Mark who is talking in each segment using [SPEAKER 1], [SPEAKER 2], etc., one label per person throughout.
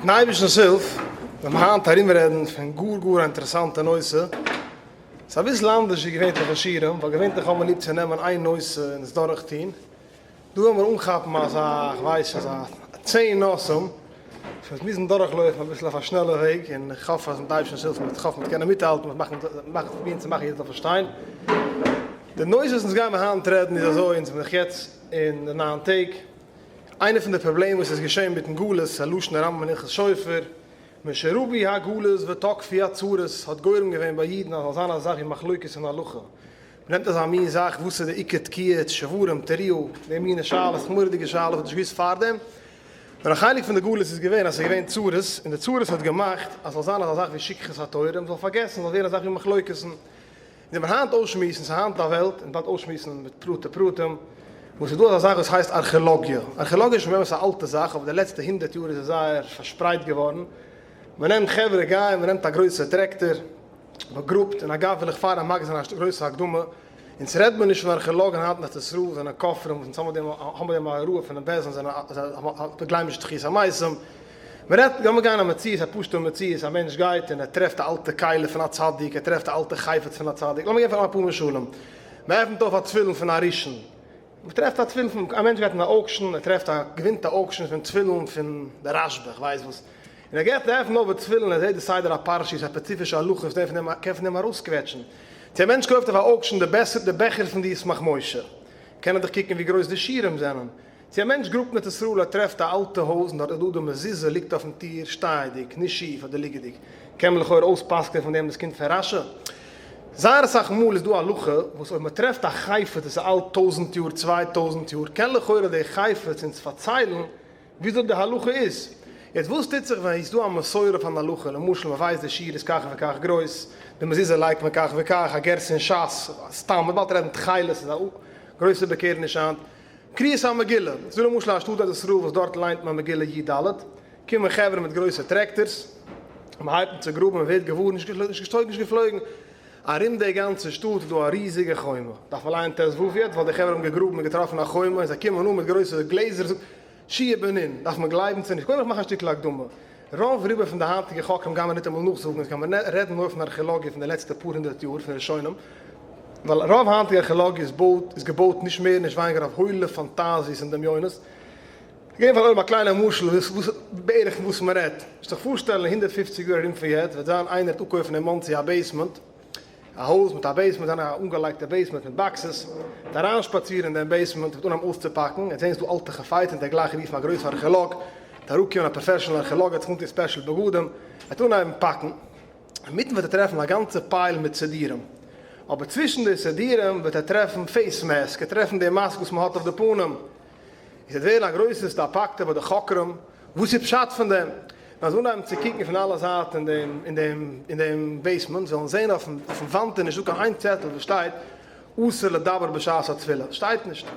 [SPEAKER 1] מיטן אייבערשטנ'ס הילף וועלן מיר היינט ארומרעדן פון גאר גאר א אינטערעסאנטע נושא, ס'איז אביסל אנדערש ווי געווענליכע שיעורים, ווייל געווענליך האבן מיר ליב צו נעמען איין נושא און עס דורכטון, דא וועלן מיר אנכאפן אזא, כ'ווייס אזא צען נושאים, וואס מיר מוזן דורכלויפן אביסל אויף א שנעלע וועג, און איך האף אז מיט אייבערשטנ'ס הילף מ'וועט כ'האף מ'וועט קענען מיטהאלטן, מ'וועט מאכן מאכן פרובירן צו מאכן יעדער זאל פארשטיין. די נושא וואס אונז גיימיר היינט רעדן איז אזוי, אונז זעמיר דאך יעצט אין די ניין טעג, איינע פון די פראבלעם וואס איז געשען מיטן גלות, א לשון הרמב ם אין הלכות שופר, משרבו הגלות ותכפו הצרות האט גורם געווען ביי אידן אז זאל זיין אזא זאך ווי מחלוקת אין הלכה. מ'נעמט אזא מין זאך וואס איז די עיקר תקיעה, שברים, תרועה, די מינע שאלות, מורא'דיגע שאלות, האט נישט געוואוסט פארדעם. נאר א חלק פון די גלות איז געווען אז ס'איז געווען צרות, און די צרות האט געמאכט אז ס'זאל זיין אזא זאך ווי שכחת התורה, מ'זאל פארגעסן, ס'זאל ווערן א זאך ווי מחלוקת'ן. און מיר היינט אויסשמועסן, ס'איז היינט א וועלט, און באלד אויסשמועסן מיט פרטי פרטים, וואס איז דא אזא זאך וואס הייסט ארכעלאגיע. ארכעלאגיע איז שוין באמת א אלטע זאך, אבער די לעצטע הונדערט יאר איז עס זייער פארשפרייט געווארן. מען נעמט חברה גייען, מען נעמט א גרויסע טרעקטער, מען גראבט, און אגב וויל איך פארדעם מקדים זיין א גרויסע הקדמה, אונז רעדט מען נישט פון ארכעלאגן היינט אין ארץ ישראל, זענען כופרים, וואס אונז האבן דעם האבן דעם א הוראה פונעם בית דין, זענען גלייבן נישט תחיית המתים, מען רעדט, לאמיר גיין א מציאות, א פשוטע מציאות, א מענטש גייט און ער טרעפט א אלטע כלי פון א צדיק, ער טרעפט א אלטע חפץ פון א צדיק, לאמיר געבן אפאר משלים, מען עפנט אויף א תפילין פון א ראשון, מען טרעפט א תפילין פון, א מענטש גייט אין א auction, ער טרעפט א, געווינט א auction פון תפילין פון די רשב"א, איך ווייס וואס, און ער געבט א עפן אויף די תפילין, ער זעט די סדר הפרשיות, א ספעציפישע הלכה וואס דער פון דעם קען פון דעם ארויסקוועטשן, צו א מענטש קויפט אויף א auction די בעסער די בעכער פון די ישמח משה, קען ער דאך קוקן ווי גרויס די שיעורים זענען, צו א מענטש גראבט אין ארץ ישראל ער טרעפט א אלטע הויז און דארט איז דא די מזוזה ליגט אויפן טיר שטייעדיג, נישט שיף אדער ליגעדיג, קען מען לכאורה אויספסק'נען פון דעם דאס קומט פון רש"י. זייער אסאך מאל איז דא הלכה וואס אויב מען טרעפט א חפץ וואס איז אלט טויזענט יאר 2000 יאר קען לכאורה די חפץ אונז פארציילן וויאזוי די הלכה איז. יעצט וואס טוט זיך ווען איז דא א מסורה אויף אן הלכה, למשל מען ווייסט די שיעור איז כך וכך גרויס, די מזוזה לייגט מען כך וכך, א גירסא אין ש"ס, סתם, מען וועט באלד רעדן תכלת איז א גרויסע בעקערניש היינט, קריאת המגילה, ס'איז דא למשל א שטאט ארץ ישראל וואס דארט ליינט מען מגילה י ד, קומען חברה מיט גרויסע טרעקטערס, מען הייבט אן צו גראבן, מען ווערט געוואר, נישט געשטויגן נישט געפלויגן, ארום די גאנצע שטאט איז דא א ריזיגע חומה, דארף מען לייענען ט ו יעצט ווייל די חברה האבן געגראבן און געטראפן א חומה און זיי קומען אן מיט גרויסע גלעזער, זאגט שי' בנין, דארף מען גלייבן צו נישט, קודם איך מאך א שטיקל הקדמה, רוב רובו פון די היינטיגע חוקרים גיימער ניטאמאל נאכזאגן, עס גיימער רעדן נאר פון ארכעלאגיע פון די לעצטע פאר הונדערט יאר פון ראשונים, ווייל רוב היינטיגע ארכעלאגיע איז בויט איז געבויט נישט מער נישט ווייניגער אויף הוילע פאנטאזיעס און דמיונות. כ'געב פארן עולם א קליינע משל וואס וואס בערך פון וואס מ'רעדט. זאלסט דיך פארשטעלן אין 150 יאר ארום פון יעצט וועט זיין איינער וועט אפקויפן אין מאנסי א basement, א הויז מיט א basement, זיין א אנגעלייגטע basement מיט boxes, וועט אריינשפאצירן אין דעם basement, וועט אנהייבן אויסצופאקן, וועט זען ס'דא אלטע חפצים, וועט ער גלייך רופן א גרויסע ארכעלאג, וועט אראפקומען א professional ארכעלאג, וועט זיך אנטון special בגדים, וועט אנהייבן פאקן. אינמיטן וועט ער טרעפן א גאנצע pile מיט סידורים, אבער צווישן די סידורים וועט ער טרעפן face mask, ער טרעפן די מאסק וואס מען האט אויף די פנים, עס וועט ווערן א גרויסע סטאפאקטע ביי די חוקרים, וואס איז פשט פון דעם? ווען זיי אנהייבן צו קוקן פון אלע זייטן אין דעם אין דעם אין דעם basement, זאלן זען אויפן אויפן וואנט איז נישטא קיין איין צעטל וואס שטייט אסור לדבר בשעת התפילה, שטייט נישט.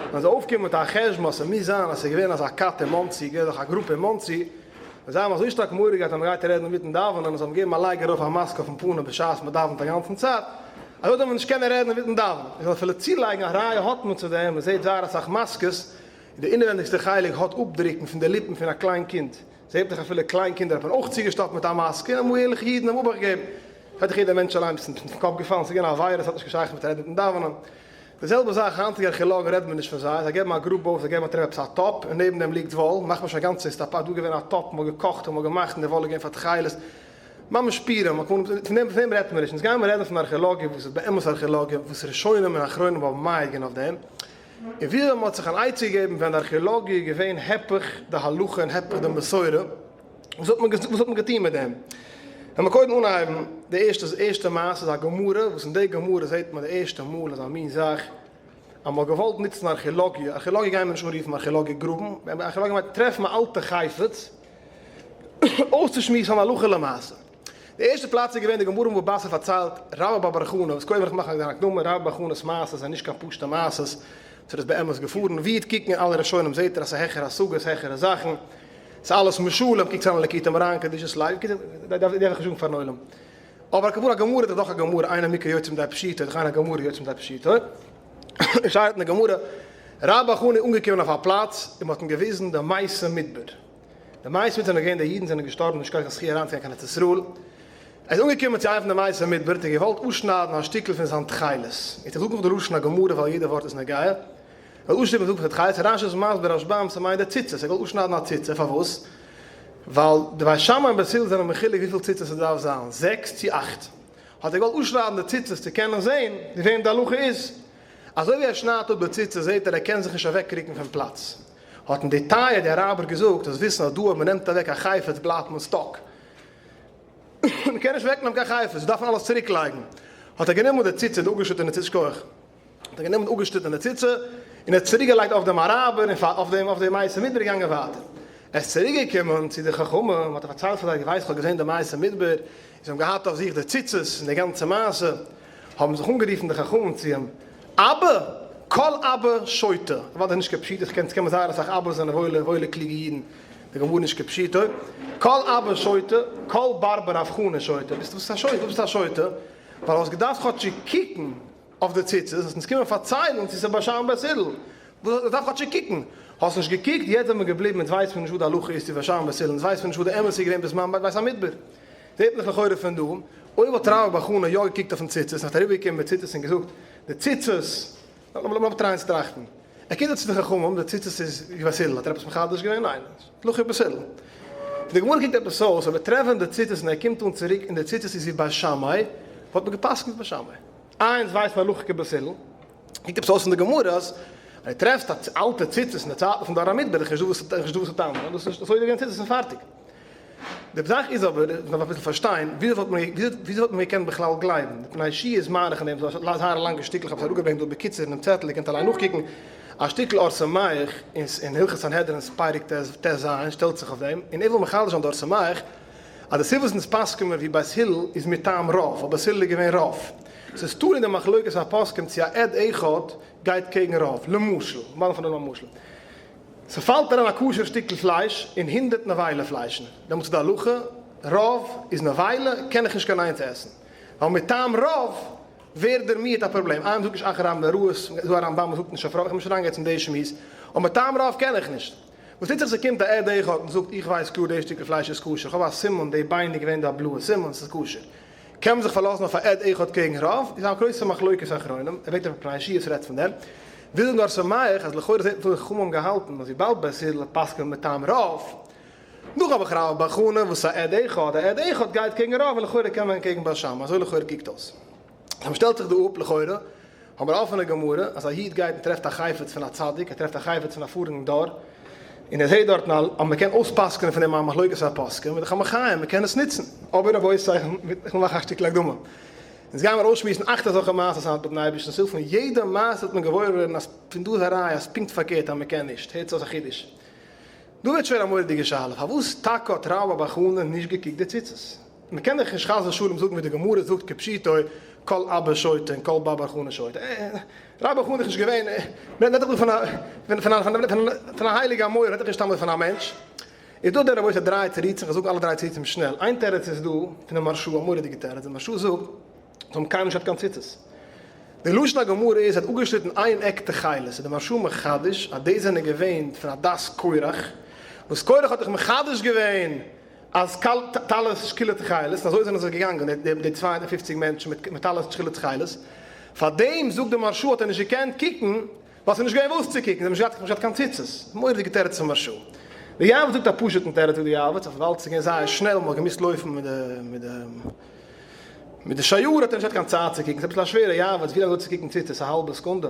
[SPEAKER 1] ווען זיי אויפקומען מיט א חשבון אז ס'מוז זיין אז ס'איז געווען אזא כת אין מאנסי, געווען דאך א גרופע אין מאנסי, און זיי האבן אזוי שטארק מורא געהאט אז מ'גייט רעדן אינמיטן דאווענען אז זיי האבן געגעבן א לייג ארויף א מאסק אויפן פנים בשעת מ'דאווענט א גאנצן צייט, אזוי זאל מען נישט קענען רעדן אינמיטן דאווענען. איך זאל אפילו צולייגן א ראיה האט מען צו דעם, מ'זעט זייער אסאך מאסקעס, און די אינעווענדיגסטע חלק האט אפדרוקן פון די ליפן פון א קליין קינד. זעט דאך אפילו קליין קינדער האט מען אויך צוגעשטאפט מיט א מאסק, און אמאל ערליכע אידן האבן אבאכט געגעבן. פרעגט דאך יעדער מענטש אליין, ביסט פון קאפ געפאלן? ס'איז געווען א וויירוס, האט נישט קיין שייכות מיט רעדן מיטן דאווענען. די זעלבע זאך, היינטיגע ארכעלאגן רעדט מען נישט פון זיי, זיי געבן א גראב אויף, זיי געבן א טרעף עפעס א טאפ, און נעבן דעם ליגט וואל, מאכט מען שוין א גאנצע הסתפ, דא געווען א טאפ, מ'האט געקאכט און מ'האט געמאכט און די וואל איז געווען פאר תכלת, ממש פירעם, פון דעם פון דעם רעדט מען נישט, אונז גייען מיר רעדן פון ארכעלאגיע וואס איז באמת ארכעלאגיע, וואס ראשונים און אחרונים האבן מעיד געווען אויף דעם, און וויאזוי מ'האט זיך אן עצה געגעבן ווען די ארכעלאגיע איז געווען הפך די הלכה און הפך די מסורה. וואס האט מען וואס האט מען געטון מיט דעם? ווען מיר קודם אנהייבן, די ערשטע ערשטע מעשה איז א גמרא, וואס אין די גמרא זעט מען די ערשטע מאל אזא מין זאך, אז מען האט געוואלט נוצן ארכעלאגיע, ארכעלאגיע גייען מיר נישט אנרופן ארכעלאגיע גראבן, ארכעלאגיע מיינט טרעפן א אלטע חפץ, אויסצושמועסן הלכה למעשה. די ערשטע פלאץ איז געווען די גמרא אין בבא בתרא פארציילט רבה בר בר חנה, וואס קודם וועל איך מאכן א הקדמה, רבה בר חנה'ס מעשות זענען נישט קיין פשוטע מעשות, וואס ער איז באמת געפארן, ווי איר קוקן אין אלע ראשונים זעט איר אז ס'איז העכערע השגות, העכערע זאכן, ס'איז אלעס משלים, קוקטס אריין אין ליקוטי מוהר"ן, קדושת לוי, דארף איך נישט זאגן פארן עולם. אבער על כפרה א גמרא איז דאך א גמרא, אין המקרא יוצא מידי פשוטו, איז דאך אין הגמרא יוצא מידי פשוטו. שטייט אין די גמרא, רבה בר חנה איז אנגעקומען אויף א פלאץ און מ'האט אים געוויזן די מתי מדבר. די מתי מדבר זענען געווען די אידן זענען געשטארבן נישט קיין זכי' אריינצוגיין קיין ארץ ישראל. ער איז אנגעקומען צו איינע פון די מתי מדבר האט ער געוואלט אפשניידן א שטיקל פון זיין תכלת. איך זאג נאך די לשון הגמרא ווייל יעדע ווארט איז נוגע. ער האט אפשניטן זאגט פון די תכלת, רשי איז מסביר רשבם ס'מיינט די ציצית, ער וויל אפשניידן א ציצית, פארוואס? ווייל די בית שמאי און בית הלל זענען מחולק וויפיל ציצית ס'דארף זיין, זעקס צו אכט. האט ער געוואלט אפשניידן די ציצית צו קענען זען ווי וועם די הלכה איז. אזוי ווי ער שניידט אפ די ציצית זעט ער ער קען זיך נישט אוועקרוקן פון פלאץ. האט אים די טייער די אראבער געזאגט זאלסט וויסן אז דא אויב מ'נעמט אוועק א חפץ בלייבט מען stuck. מ'קען נישט אוועקנעמען קיין חפץ, דארף מען אלעס צוריק לייגן. האט ער גענומען די ציצית, די אפגעשניטענע ציצית, שכוח. האט ער גענומען די אפגעשניטענע ציצית און האט צוריק געלייגט אויף דעם אראבער און אויף דעם אויף די מתי מדבר געגאנגען ווייטער. ער איז צוריק געקומען צו די חכמים האט ער פארציילט פאר זיי, דו ווייסט איך האב געזען די מתי מדבר, זיי האבן געהאט אויף זיך די ציצית און די גאנצע מעשה, האבן זיך אנגערופן די חכמים צו אים, אבא, כל אבא שוטה, אוודאי נישט כפשוטו, איך קען ס'קען זייער אסאך אבא'ס זענען וואוילע וואוילע קלוגע אידן, די גמרא נישט כפשוטו, כל אבא שוטה, כל בר בר רב חנא שוטה, ביסט וואס א שוטה, וואס ביסטו א שוטה? ווייל האסט געדארפט כאטשיג קוקן אויף די ציצית, האסט אונז קומען פארציילן צו ס'איז בית שמאי בית הלל, וואס האסט געדארפט כאטשיג קוקן, האסט נישט געקוקט, יעצט זעמיר געבליבן, אונז ווייסט מיר נישט וואס די הלכה איז צו בית שמאי בית הלל, אונז ווייסט מיר נישט וואס די אמת איז געווען בזמן בית המדבר. זעט מען דאך לכאורה פון דא, אויב האט רבה בר חנא יא געקוקט אויפן ציצית און האט אריבערגעקומען מיט ציצית און געזאגט די ציצית, לאמיר טרייען צו טראכטן, ער קומט דא צו די חכמים, די ציצית איז ווי בית הלל, האט ער עפעס מחדש געווען? ניין, הלכה ווי בית הלל. פון די גמרא קוקט עפעס אויס, אויב ער טרעפט די ציצית און ער קומט אן צוריק און די ציצית איז ווי בית שמאי, וואלט מען גע'פסק'נט בית שמאי. איינס ווייסט מען הלכה כבית הלל. קוקט עפעס אויס פון די גמרא אז ווען דו טרעפסט א אלטע ציצית אין די צייטן פון דור המדבר איז נישט דא וואס צו טענה'ן, דאס איז אזוי געווען ציצית און פארטיג. די זאך איז אבער, מען דארף אביסל פארשטיין, וויאזוי וואלט מען וויאזוי וואלט מען געקענט בכלל גלייבן? די פני יהושע איז מאריך אין דעם, ס'איז א זייער א לאנגע שטיקל, איך האב עס אראפגעברענגט דא בקיצור אינעם צעטל, איר קענט אליין נאכקוקן, א שטיקל אור שמח אין הלכות סנהדרין פרק ט ז שטעלט זיך אויף דעם, און ער וויל מחדש זיין די אור שמח אז די סיבה וואס אונז פסק'ען מיר ווי בית הלל איז מטעם רוב, ווייל בית הלל איז געווען רוב. ס'איז תלוי אין די מחלוקת הפוסקים צו א עד אחד גייט קעגן רוב, למשל, לאמיר נעמען א משל. ס'פאלט אריין א כשר שטיקל פלייש אין הונדרעט נבילה פליישן, דעמאלטס איז די הלכה, רוב איז נבילה, קען איך נישט קיין איינס עסן, ווייל מטעם רוב ווערט דער מיעוט א פראבלעם, איי מ'זאגט נישט אחר רמב ם רעות, ס'איז דא א רמב ם וואס זאגט נישט אויף רוב, איך וויל נישט אריינגיין יעצט אין די שמועס, אבער מטעם רוב קען איך נישט. וואס טוט זיך ס'קומט א עד אחד און זאגט איך ווייס קלאר די שטיקל פלייש איז כשר, איך האב א סימן, די ביין איז געווען דא א בלויע סימן, ס'איז כשר. קען מען זיך פארלאזן אויף א עד אחד קעגן רוב, איז א גרויסע מחלוקת אחרונים, ער ברענגט אויף פני יהושע וואס רעדט פון דעם, וויל זאגן אור שמח אז לכאורה זעט מען פון די חכמים האבן געהאלטן אז וויבאלד בית הלל פסק'נט מטעם רוב, נאך האב איך רבה בר חנה וואס א עד אחד, א עד אחד גייט קעגן רוב און לכאורה קען מען קעגן בית שמאי, אזוי לכאורה קוקט אויס. אז מען שטעלט זיך דא אפ לכאורה האבן מיר א אפענע גמרא אז א איד גייט און טרעפט א חפץ פון א צדיק, ער טרעפט א חפץ פון א פאריגן דור, און ער זעט דארטן אז מען קען אויספסק'נען פון דעם א מחלוקת הפוסקים, איז דאך א מחיה, מען קען עס נוצן. אבער רבותי, איך וויל מאכן א שטיקל הקדמה. אונז גיימער אויסשמועסן אכט אזעלכע מעשות היינט מיטן אייבערשטנ'ס הילף, פון יעדע מעשה וועט מען געוואויר ווערן אז פון דא איז א ראיה אז פונקט פארקערט אז מען קען נישט. הערטס אויס א חידוש. דא ווערט שווער א מורא'דיגע שאלה, פארוואס טאקע האט רבה בר חנה נישט געקוקט די ציצית? מען קען דאך נישט חס ושלום זאגן ווי די גמרא זאגט כפשוטו כל אבא שוטה און כל בר בר חנה שוטה, רבה בר חנה איז דאך נישט געווען, מען רעדט דאך דא פון א פון א הייליגע אמורא, רעדט דאך נישט סתם פון א מענטש. איז דא דער רבותי דריי תירוצים, כ'זאג אלע דריי תירוצים שנעל, איין תירוץ איז דא פונעם מהרש"א, א מורא'דיגע תירוץ, דער מהרש"א זאגט, זיי האבן קיינמאל נישט געהאט קיין ציצית. די לשון הגמרא איז ער האט אפגעשניטן איין עק תכלת, איז די מהרש"א מחדש אז דאס זענען געווען פון עדת קורח, וואס קורח האט דאך מחדש געווען אז טלית שכולה תכלת, און אזוי זענען זיי געגאנגען די 250 מענטשן מיט טלית שכולה תכלת, פארדעם זאגט די מהרש"א האט ער נישט געקענט קוקן ווייל ס'איז נישט געווען וואס צו קוקן, זיי האבן נישט געהאט קיין ציצית. מורא'דיגע תירוץ פון מהרש"א. די יעבץ זאגט א פשוט'ן תירוץ זאגט די יעבץ אז ווייל ס'איז געווען זייער שנעל מ'האט געמוזט לויפן מיט די מיט די מיט די שיירה האט ער נישט געהאט קיין צייט צו קוקן, ס'איז אביסל א שווערע יעבץ ווי לאנג דויערט צו קוקן ציצית א האלבע סעקונדע?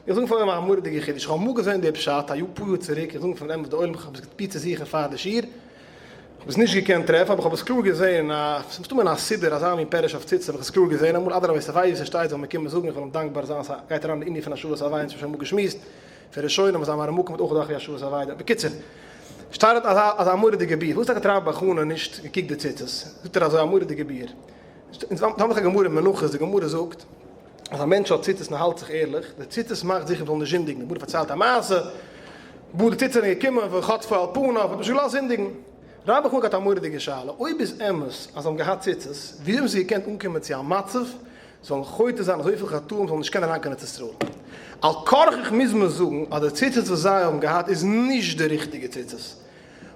[SPEAKER 1] איך זאג פאר אים א מורא'דיגע חידוש, איך האב אמאל געזען די פשט א יאר פאר יאר צוריק, איך זאג פון דעם וואס די עולם איך האב עס געפרובירט צו זוכן פאר די שיעור, איך האב עס נישט געקענט טרעפן, אבער איך האב עס קלאר געזען אין א, ס'איז מסתמא אין א סידור אזא מין פירוש אויף ציצית האב איך עס קלאר געזען אמאל, אדרבה ווער ס'ווייסט ווי ס'שטייט זאל מיר קומען זאגן, איך וועל אים דאנקבאר זיין, ס'גייט אריין אין די ענין פון השבת אבידה, אונז האבן שוין אמאל געשמועסט פון ראשונים אז א מראה מקום האט אויך געדארפט ווי השבת אבידה, בקיצור, שטייט דארט אזא אזא מורא'דיגע ביאור, וואס טאקע האט רבה בר חנה נישט געקוקט די ציצית? זאגט ער אזוי א מורא'דיגע ביאור, אונז האבן דאך א גמרא אין מנחות, די גמרא זאגט אז א מענטש האט ציצית און האלט זיך ערליך, די ציצית מאכט זיכער מ'זאל נישט זינדיגן, די גמרא פארציילט א מעשה, וואו די ציצית זענען געקומען וחטפו על פניו, האט מען נישט געלאזט זינדיגן. רבה בר חנה האט א מורא'דיגע שאלה, אויב איז אמת אז זיי האבן געהאט ציצית, ווי האבן זיי געקענט אנקומען צו א מצב זאלן חוטא זיין אזויפיל חטאים זאלן נישט קענען אריין קיין ארץ ישראל? על כרחך מוז מען זאגן אז די ציצית וואס זיי האבן געהאט איז נישט די ריכטיגע ציצית.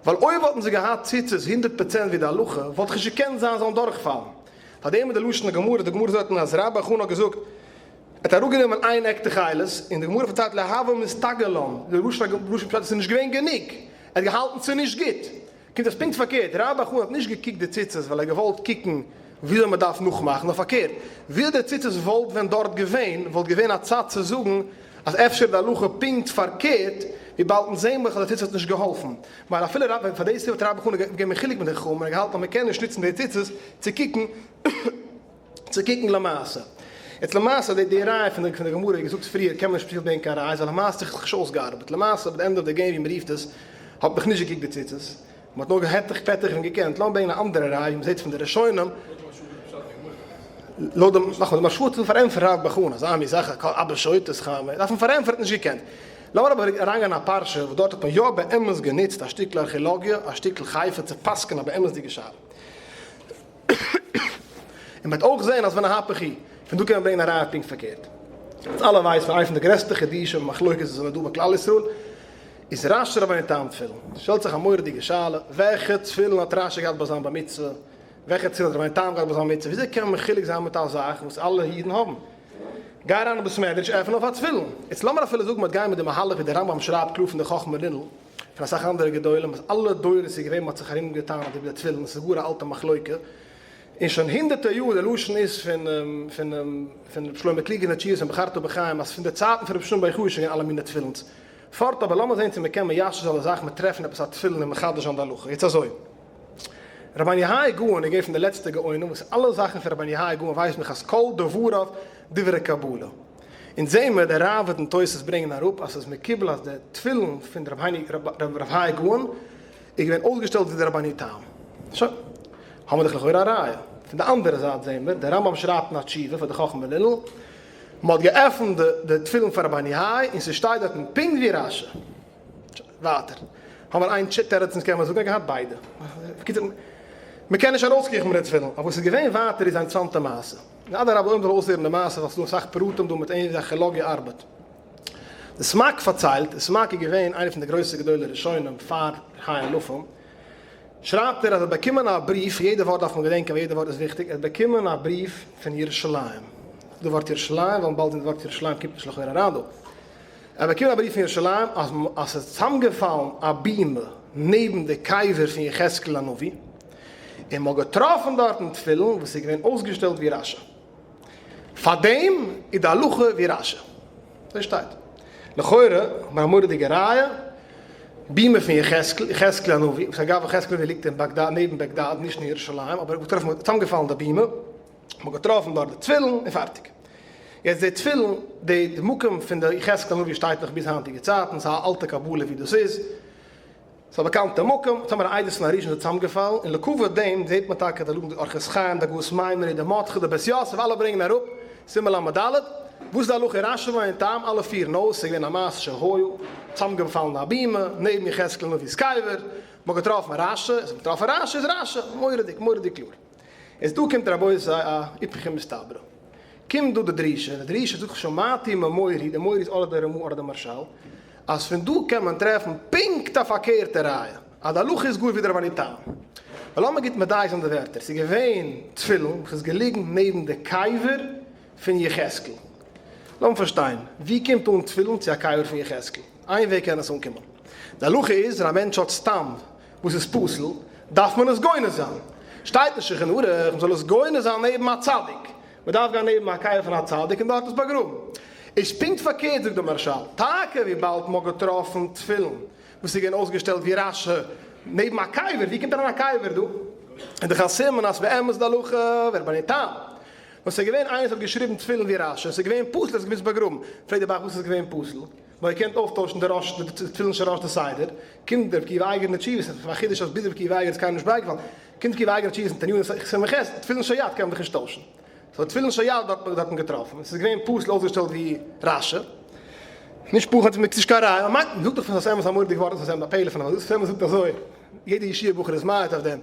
[SPEAKER 1] ווייל אויב וואלטן זיי געהאט ציצית 100% ווי די הלכה, וואלט נישט געקענט זיין זאלן דורכפאלן. פאר דעם איז די לשון הגמרא, די גמרא זאגט אז רבה בר חנה האט געזאגט, ער האט אראפגענומען איין עק תכלת, און די גמרא פארציילט לא הוה מסתגי לן, די לשון פשט איז ס'איז נישט געווען גענוג, ער האט געהאלטן ס'איז נישט גוט. קומט אויס פונקט פארקערט, רבה בר חנה האט נישט געקוקט די ציצית ווייל ער האט געוואלט קוקן וויאזוי מען דארף נאכמאכן, נאר פארקערט, וויאזוי די ציצית וואלט ווען דארט געווען, וואלט געווען א צד צו זאגן אז אפשר איז די הלכה פונקט פארקערט, וויבאלד אונז זעהן מיר אז די ציצית האט נישט געהאלפן. ווייל אפילו רב, פאר די סיבה האט רבה בר חנה געווען מחולק מיט די חכמים און געהאלטן אז מען קען נישט נוצן די ציצית צו קוקן צו קוקן למעשה. יעצט למעשה די די ראיה פון די פון די גמרא ווי געזאגט פריער קען מען נישט פשוט ברענגען קיין ראיה ווייל למעשה האט זיך נישט אויסגעארבעט למעשה ביי די end of the game ווי מען רופט עס האט מען נישט געקוקט די ציצית מען האט נאר געהעתך פעתך און געקענט לאמיר ברענגען א אנדערע ראיה ווי מען זעט פון די ראשונים לויט דעם נאכאמאל די מהרש"א וויל פארענטפערן רבה בר חנה אזא מין זאך אבא שוטה ס'כאמ דארף מען פארענטפערן האט נישט געקענט לאמיר אבער אריינגיין אין א פרשה וואס דארט האט מען יא באמת גענוצט א שטיקל ארכעלאגיע א שטיקל חיפה צו פסק'ען א באמת'דיגע שאלה. און מ'וועט אויך זען אז ונהפוך הוא, פון דא קען מען ברענגען א ראיה פונקט פארקערט. אונז אלע ווייסן איינע פון די גרעסטע חידושים און מחלוקת וואס זענען דא ביי כלל ישראל איז רש"י רבינו תם תפילין. שטעלט זיך א מורא'דיגע שאלה, וועלכע תפילין האט רש"י געהאט ביי זיין בר מצוה? וועלכע תפילין האט רבינו תם געהאט ביי זיין מצוה? וויאזוי קען מען מחולק זיין מיט א זאך וואס אלע אידן האבן? גיי אריין אין בית מדרש עפן אויף א תפילין. יעצט לאמיר אפילו זאגן מ'וועט גיין מיט די מהלך ווי דער רמב"ם שרייבט קלאר פון די חכמה לינל, פון אסאך אנדערע גדולים אז אלע דורות איז געווען מ'האט זיך ארום געטענה'ט איבער די תפילין, עס איז גאר א אלטע מחלוקה, און שוין הונדערטער יאר, די לשון איז פון פון פון רבי שלמה קלוגער אין די תשובות אין בחרת בחיים אז פון די צייטן פון רבי שמעון בר יוחאי איז שוין געווען אלע מיני תפילינס, פארט אבער לאמיר זען צו מ'קען מיישב זיין די זאך מיט טרעפן עפעס א תפילין און מחדש זיין די הלכה, יעצט אזוי, רבינו האי גאון איז געווען פון די לעצטע גאונים וואס אלע זאכן פון רבינו האי גאון ווייסט מיך אז כל דבריו דברי קבלה. אונז זעהן מיר די ראבד און תוס' ברענגען אראפ אז ס'איז מקובל אז די תפילין פון רב האי גאון איז געווען אויסגעשטעלט ווי די רבינו תם. שוין. האמיר דאך לכאורה א ראיה. פון די אנדערע זייט זעהן מיר, די רמב"ם שרייבט אין א תשובה פאר די חכמי לינל, מ'האט געעפנט די תפילין פון רבינו האי און ס'שטייט דארטן פונקט ווי רש"י. ווייטער האמיר איין תירוץ אונז קען מען זאגן ער האט געהאט ביידע. בקיצור, מ'קען נישט ארויסקריכן מיט די תפילין. אבער וואס איז געווען ווייטער איז א אינטערעסאנטע מעשה. און אדרבה אויב מ'זאל אויסהערן די מעשה ווייל ס'איז דא אסאך פרטים דא מיט ווי ארכעלאגיע ארבעט. די סמ"ק פארציילט, די סמ"ק איז געווען איינער פון די גרויסע גדולי ראשונים פאר ה' אלפים, שרייבט ער אז ער האט באקומען א בריוו, יעדע ווארט דארף מען געדענקען ווייל יעדע ווארט איז וויכטיג, ער האט באקומען א בריוו פון ירושלים, די ווארט ירושלים, ווייל באלד זען די ווארט ירושלים קומט נישט לכאורה אריין דא, ער האט באקומען א בריוו פון ירושלים אז אז ס'איז צוזאמגעפאלן א בימה נעבן די קבר פון יחזקאל הנביא, און מ'האט געטראפן דארטן תפילין וואס איז געווען אויסגעשטעלט ווי רש"י. פארדעם איז די הלכה ווי רש"י. אזוי שטייט. לכאורה האט מען א מורא'דיגע ראיה, בימה פון יחזקאל, יחזקאל הנביא, וואס אגב יחזקאל הנביא ליגט אין באגדאד, נעבן באגדאד, נישט אין ירושלים, אבער געטראפן, צוזאמגעפאלן די בימה, מ'האט געטראפן דארט די תפילין און פארטיג. יעצט די תפילין, די מקום פון די יחזקאל הנביא שטייט נאך ביז היינטיגע צייטן, ס'איז א אלטע קבלה ווי דאס איז. ס'איז א באקאנטע מקום, האט מיר א עדות פון א ראשון איז צוזאמגעפאלן, און לכבוד דעם זעט מען טאקע די לוגן די אורחות חיים, די הגהות מיימוני, די מרדכי, די בית יוסף, אלע ברענגען אראפ, סימן ל"ד, וואס איז די הלכה רש"י און טעם, אלע פירן אויס, ס'איז געווען א מעשה שהיה, צוזאמגעפאלן א בימה, נעבן יחזקאל הנביא'ס קבר, מ'האט געטראפן רש"י, אז מ'האט געטראפן רש"י איז רש"י, מורא'דיג, מורא'דיג קלאר. איז דא קומט רבותי א איפכא מסתברא. קומט דא די דרישה, די דרישה זאגט שמעתי ממורי, די מורי איז אדער די רמ"א אדער די מהרש"ל, אז פון דא קען מען טרעפן פונקט א פארקערטע ראיה, אז די הלכה איז גאר ווי די רבינו תם. ווייל לאמיר גוט מדייק זיין די ווערטער, ס'איז געווען תפילין וואס איז געליגן נעבן די קבר פון יחזקאל. לאמיר פארשטיין, ווי קומט אן תפילין צו א קבר פון יחזקאל? איין וועג קען עס אנקומען. די הלכה איז ווען א מענטש האט סתם וואס איז פסול, דארף מען עס גונז זיין. שטייט אין שולחן ערוך מען זאל עס גונז זיין נעבן א צדיק. מען דארף גיין נעבן א קבר פון א צדיק און דארט עס באגראבן. איז פונקט פארקערט זאגט דער מהרש"ל, טאקע וויבאלד מען האט געטראפן תפילין וואס איז געווען אויסגעשטעלט ווי רש"י נעבן א קבר, ווי קומט אריין א קבר דא? איז דאך א סימן אז באמת די הלכה ווי רבינו תם. נאר ס'איז געווען איינער וואס האט געשריבן תפילין ווי רש"י און ס'איז געווען פסול עס איז געווען באגראבן. פרעגט דער ב"ח וואס איז געווען פסול? מ'האט געקענט אויפטוישן די ראש די תפילין של ראש די סדר, קומט דער רבי עקיבא אייגער אין די תשובות, ס'איז א חידוש אז ביז רבי עקיבא אייגער איז קיינעם נישט בייגעפאלן, קומט עקיבא אייגער אין תשובות אין תניא אין סימן ח', תפילין של יד קען מען דאך נישט טוישן, סאו תפילין של יד האט מען געטראפן, עס איז געווען פסול אויסגעשטעלט ווי רש"י, נישט פחד פון נישט קיין ראיה, מ'מיינט מ'זאגט דאך פון שפת אמת א מורא'דיג ווארט שפת אמת א פלא פון א ווארט, שפת אמת זאגט אזוי, יעדע ישיבה בחור איז מעיד אויף דעם,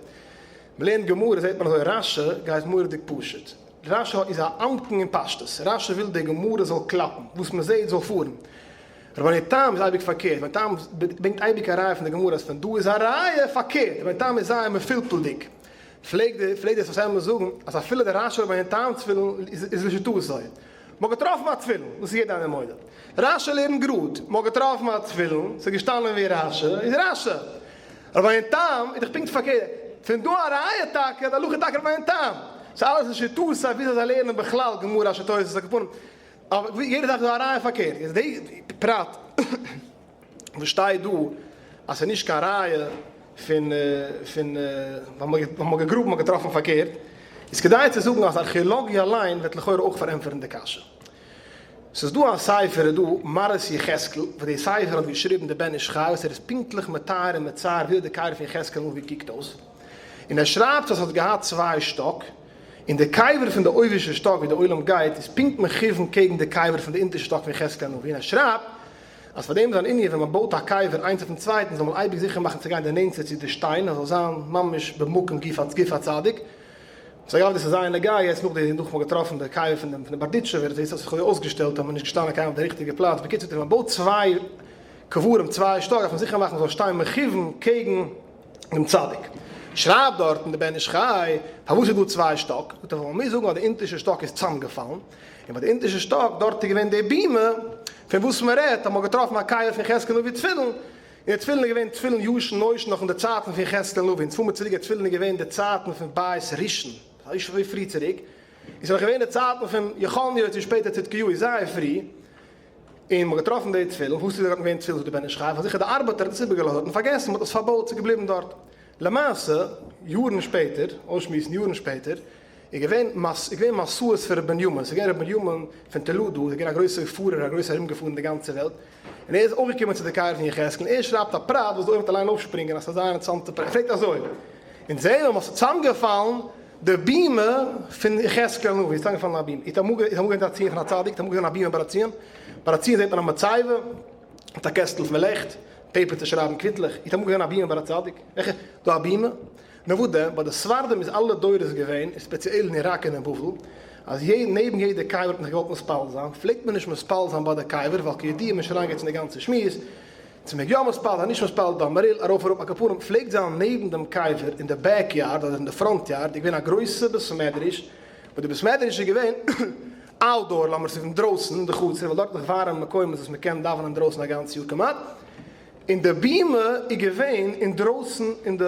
[SPEAKER 1] מ'לערנט גמרא זעט מען אזוי רש"י גייט מורא'דיג פשוט, רש"י איז א עמקן אין פשטות, רש"י וויל די גמרא זאל קלאפן, וואס מ'זעט זאל פארן. רבינו תם איז אייביג פארקערט, רבינו תם ברענגט אייביג א ראיה פון די גמרא אז פון דא איז א ראיה פארקערט, רבינו תם איז זייער מפולפל'דיג, פלעגט די פלעגט דער שפת אמת זאגן אז אפילו די רשי רבינו תם תפילין איז לשיטתו. מ'האט געטראפן א תפילין, דאס איז יעדער איינער מודה. רשי לערנט גראד, מ'האט געטראפן א תפילין, ס'איז געשטאנען ווי רשי, איז רשי. רבינו תם איז דאך פונקט פארקערט, פון דא א ראיה טאקע, די הלכה איז טאקע רבינו תם. ס'איז אלעס לשיטתו וויאזוי זיי לערנען בכלל גמרא רשי תוס' על כל פנים. אבער יעדע זאך איז דא א ראיה פארקערט. איז די פרט וואס שטייט דא אז ס'איז נישט קיין ראיה פון פון ווייל מ'האט געגראבן מ'האט געטראפן פארקערט, איז כדאי צו זאגן אז ארכעאלאגיע אליין וועט לכאורה אויך פארענטפערן די קשיא. ס'איז דא א ספר איז דא מראות יחזקאל וואס די ספר האט געשריבן די בן איש חי וואס ער איז פונקטליך מתאר און מצייר וויאזוי די קבר פון יחזקאל הנביא קוקט אויס, און ער שרייבט אז ס'האט געהאט צוויי שטאק, און די קבר פון די אויבערשטע שטאק ווי די עולם גייט איז פונקט מכוון קעגן די קבר פון די אונטערשטע שטאק פון יחזקאל הנביא, און ער שרייבט אז פאר דעם איז אן ענין ווען מען בויט א קבר איינס אויפן צווייטן זאל מען אייביג זיכער מאכן צו גיין די נענטסטע צו די שטיין אז זאל זיין ממש במקום גוף הצדיק. וואס אגב דאס איז זייער נוגע יעצט נאך די נאך מען האט געטראפן די קבר פון דעם פון די בארדיטשובער זעהט אויס אזוי אויסגעשטעלט אז מען איז נישט געשטאנען קיינמאל אויף די ריכטיגע פלאץ, בקיצור ווען מען בויט צוויי קברים צוויי שטאק דארף מען זיכער מאכן זאל שטיין מכוון קעגן דעם צדיק. שרייבט דארטן די בן איש חי פארוואס איז דא צוויי שטאק, זאגט ער ווייל מען מוז זאגן אז די אונטערשטע שטאק איז צאמגעפאלן, און ביי די אונטערשטע שטאק דארט איז געווען די בימה פון וואס מען רעדט אז מען האט געטראפן א קבר פון יחזקאל הנביא תפילין, און די תפילין איז געווען תפילין ישן נושן נאך אין די צייטן פון יחזקאל הנביא, אונז פאר מיר צוריק די תפילין איז געווען די צייטן פון בית ראשון, נישט אזוי פרי צוריק, און ס'איז נאך געווען די צייטן פון יכניה צו שפעטער צדקיהו זייער פרי, און מ'האט געטראפן די תפילין, וואס איז דארטן געווען תפילין זאגט די בן איש חי, פאר זיכער די ארבעטער האט עס איבערגעלאזט דארט און פארגעסן, מ'האט עס פארבויט, ס'איז געבליבן דארט. למעשה, יארן שפעטער, אויסשמועסן יארן שפעטער, איז געווען איז געווען מסעות פון ר' בנימין, ס'איז געווען ר' בנימין פון טולדו, איז געווען א גרויסער פארער, א גרויסער ארומגעפארן די גאנצע וועלט, און ער איז אויך געקומען צו די קבר פון יחזקאל, און ער שרייבט א פרט וואס די עולם וועט אליין אויפשפרינגען אז ס'איז א זייער אינטערעסאנטע פרט, ער פרעגט אזוי, אונז זעען אז ס'איז צוזאמגעפאלן די בימה פון יחזקאל הנביא, איז צוזאמגעפאלן א בימה, איר האט אמאל געזען א ציון פון א צדיק? איר האט אמאל געזען א בימה ביי א ציון? ביי א ציון זעט מען א מצבה מיט א קעסטל פון לעכט, paper צו שרייבן קוויטלעך, איר האט אמאל געזען א בימה ביי א צדיק? וועלכע? דא א בימה? נאר וואס דען, ביי די ספרדים איז אלע דורות געווען, און ספעציעל אין איראק און אין בבל, אז נעבן יעדע קבר האט מען זיך געוואלט מתפלל זיין, פלעגט מען נישט מתפלל זיין ביי די קבר, ווייל כידוע מ'איז נישט אריינגעגאנגען צו די גאנצע שמועס, צו מ'מעג יא מתפלל זיין נישט מתפלל דם מריל ארויף אראפ על כל פנים פלעגט זיין נעבן דעם קבר אין די back yard אדער אין די front yard איז געווען א גרויסע בית מדרש, וואס די בית מדרש איז געווען outdoor לאמיר עס רופן דרויסן אין די חצר ווייל דארט איז דאך ווארעם מקומות וואס מ'קען דאווענען אינדרויסן א גאנץ יאר כמעט. און די בימה איז געווען אינדרויסן אין די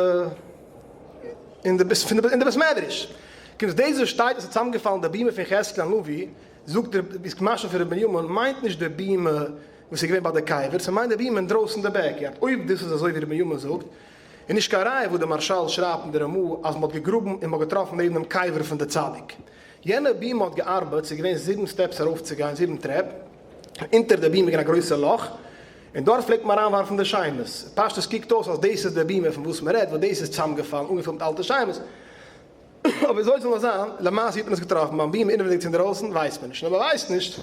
[SPEAKER 1] אין די אין די בית מדרש. קומט דאס וואס שטייט אז ס'איז צוזאמגעפאלן די בימה פון יחזקאל הנביא, זאגט דער איז משמע פון ר' בנימין, מיינט נישט די בימה וואס איז געווען ביי די קבר, ס'מיינט די בימה אינדרויסן די back yard. אויב דאס איז אזוי ווי ר' בנימין זאגט, איז נישט קיין ראיה וואס די מהרשל שרייבט אין די רמא אז מ'האט געגראבן און מ'האט געטראפן נעבן דעם קבר פון די צדיק. יענע בימה האט געארבעט, ס'איז געווען זיבן steps ארויפצוגיין, זיבן טרעפ, אונטער די בימה איז געווען א גרויסע לאך, און דארט פלעגט מען אריין ווארפן די שמות. פשטות קוקט אויס אז דאס איז די בימה פון וואס מען רעדט, וואס דאס איז צוזאמגעפאלן אנגעפילט מיט אלטע שמות. אבער וויאזוי זאל נאר זיין, למעשה ווי האט מען עס געטראפן, ביים בימה אינעווייניג צו אינדערויסן, ווייסט מען נישט. און אויב מען ווייסט נישט,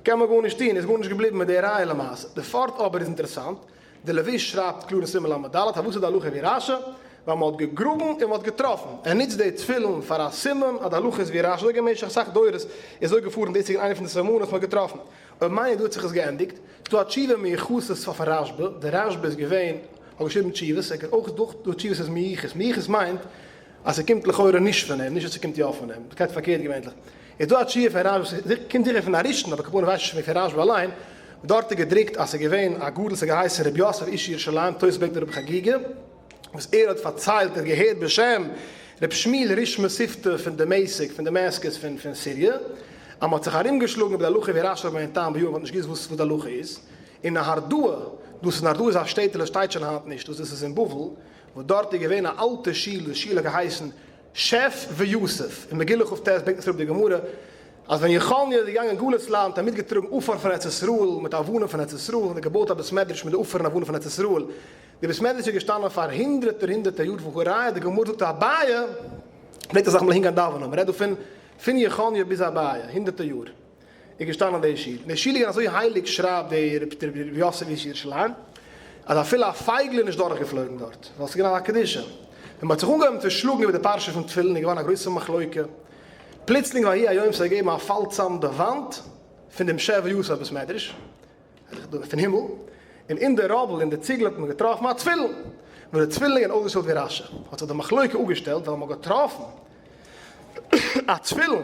[SPEAKER 1] קען מען גארנישט טון, איז גארנישט געבליבן מיט די ראיה למעשה. די פארט אבער איז אינטערעסאנט, די לבוש שרייבט קלאר אין סימן ל"ד, פארוואס איז די הלכה ווי רשי? ווייל מען האט געגראבן און מען האט געטראפן. ער נוצט די תפילין פאר א סימן אז די הלכה איז ווי רשי, אזוי געווען במשך אסאך דורות איז אזוי געפארן, דאס איז געווען איינע פון די סימנים וואס מען האט געטראפן. אויב מיין איך דא האט זיך עס געענדיגט. ס'דא א תשובה מיוחסת אויפן רשבא, דער רשבא איז געווען, האט געשריבן תשובות, ער קען אויך דא דא תשובות איז מיוחס, מיוחס מיינט אז ס'קומט לכאורה נישט פון אים, נישט אז ס'קומט יא פון אים, ס'גייט פארקערט געווענליך. איז דא א תשובה פון רשבא, ס'קומט זיכער פון א ראשון, אבער כמובן ווייס איך נישט פון רשבא אליין, דארט איז געדרוקט אז ס'איז געווען א גדול ס'האט געהייסן רבי יוסף איש ירושלים, תוס' ברענגט רבי חגיגה, וואס ער האט פארציילט ער האט געהערט בשם ר' שמואל ריש מתיבתא פון דמשק פון Damascus פון פון סיריע אז מ'האט זיך ארומגעשלאגן איבער די הלכה ווי רשי רבינו תם ביאור מ'האט נישט געוואוסט וואס די הלכה איז אין נהרדעא דאס איז נהרדעא איז א שטעטעלע שטייט שוין היינט נישט דאס איז אין בבל וואס דארט איז געווען א אלטע שול די שול האט געהייסן שף ויוסף אין מגילה כ"ט ברענגט עס אראפ די גמרא אז ווען יכניה איז געגאנגען גלות לאנד האט ער מיטגעטראגן עפר פון ארץ ישראל מיט אבנים פון ארץ ישראל און געבויט א בית מדרש מיט די עפר און אבנים פון ארץ ישראל די בית מדרש איז געשטאנען פאר הונדרעטער הונדרעטער יאר והא ראיה די גמרא זאגט אביי פלעגט אסאך מאל אהינגיין דאווענען מען רעדט דא פון פון יכניה ביז אביי הונדרעטער יאר איז געשטאנען די שול און די שול איז געווען אזוי הייליג שרייבט די רבי יוסף איש ירושלים אז אפילו א פייגל איז נישט דורך געפלויגן דארט ווייל ס'איז געווען א קדושה ווען מ'האט זיך אנגעהויבן צו שלאגן איבער די פרשה פון תפילין איז געווארן א גרויסע מחלוקה פלוצלינג ויהי היום ס'האט געגעבן א פאל צאם די וואנט פון דעם שף ויוסף בית מדרש. פון הימל, און אין די rubble אין די ציגל האט מען געטראפן א תפילין, וואס די תפילין זענען אויסגעשטעלט ווי רשי, האט זיך די מחלוקה אפגעשטעלט ווייל מען האט געטראפן א תפילין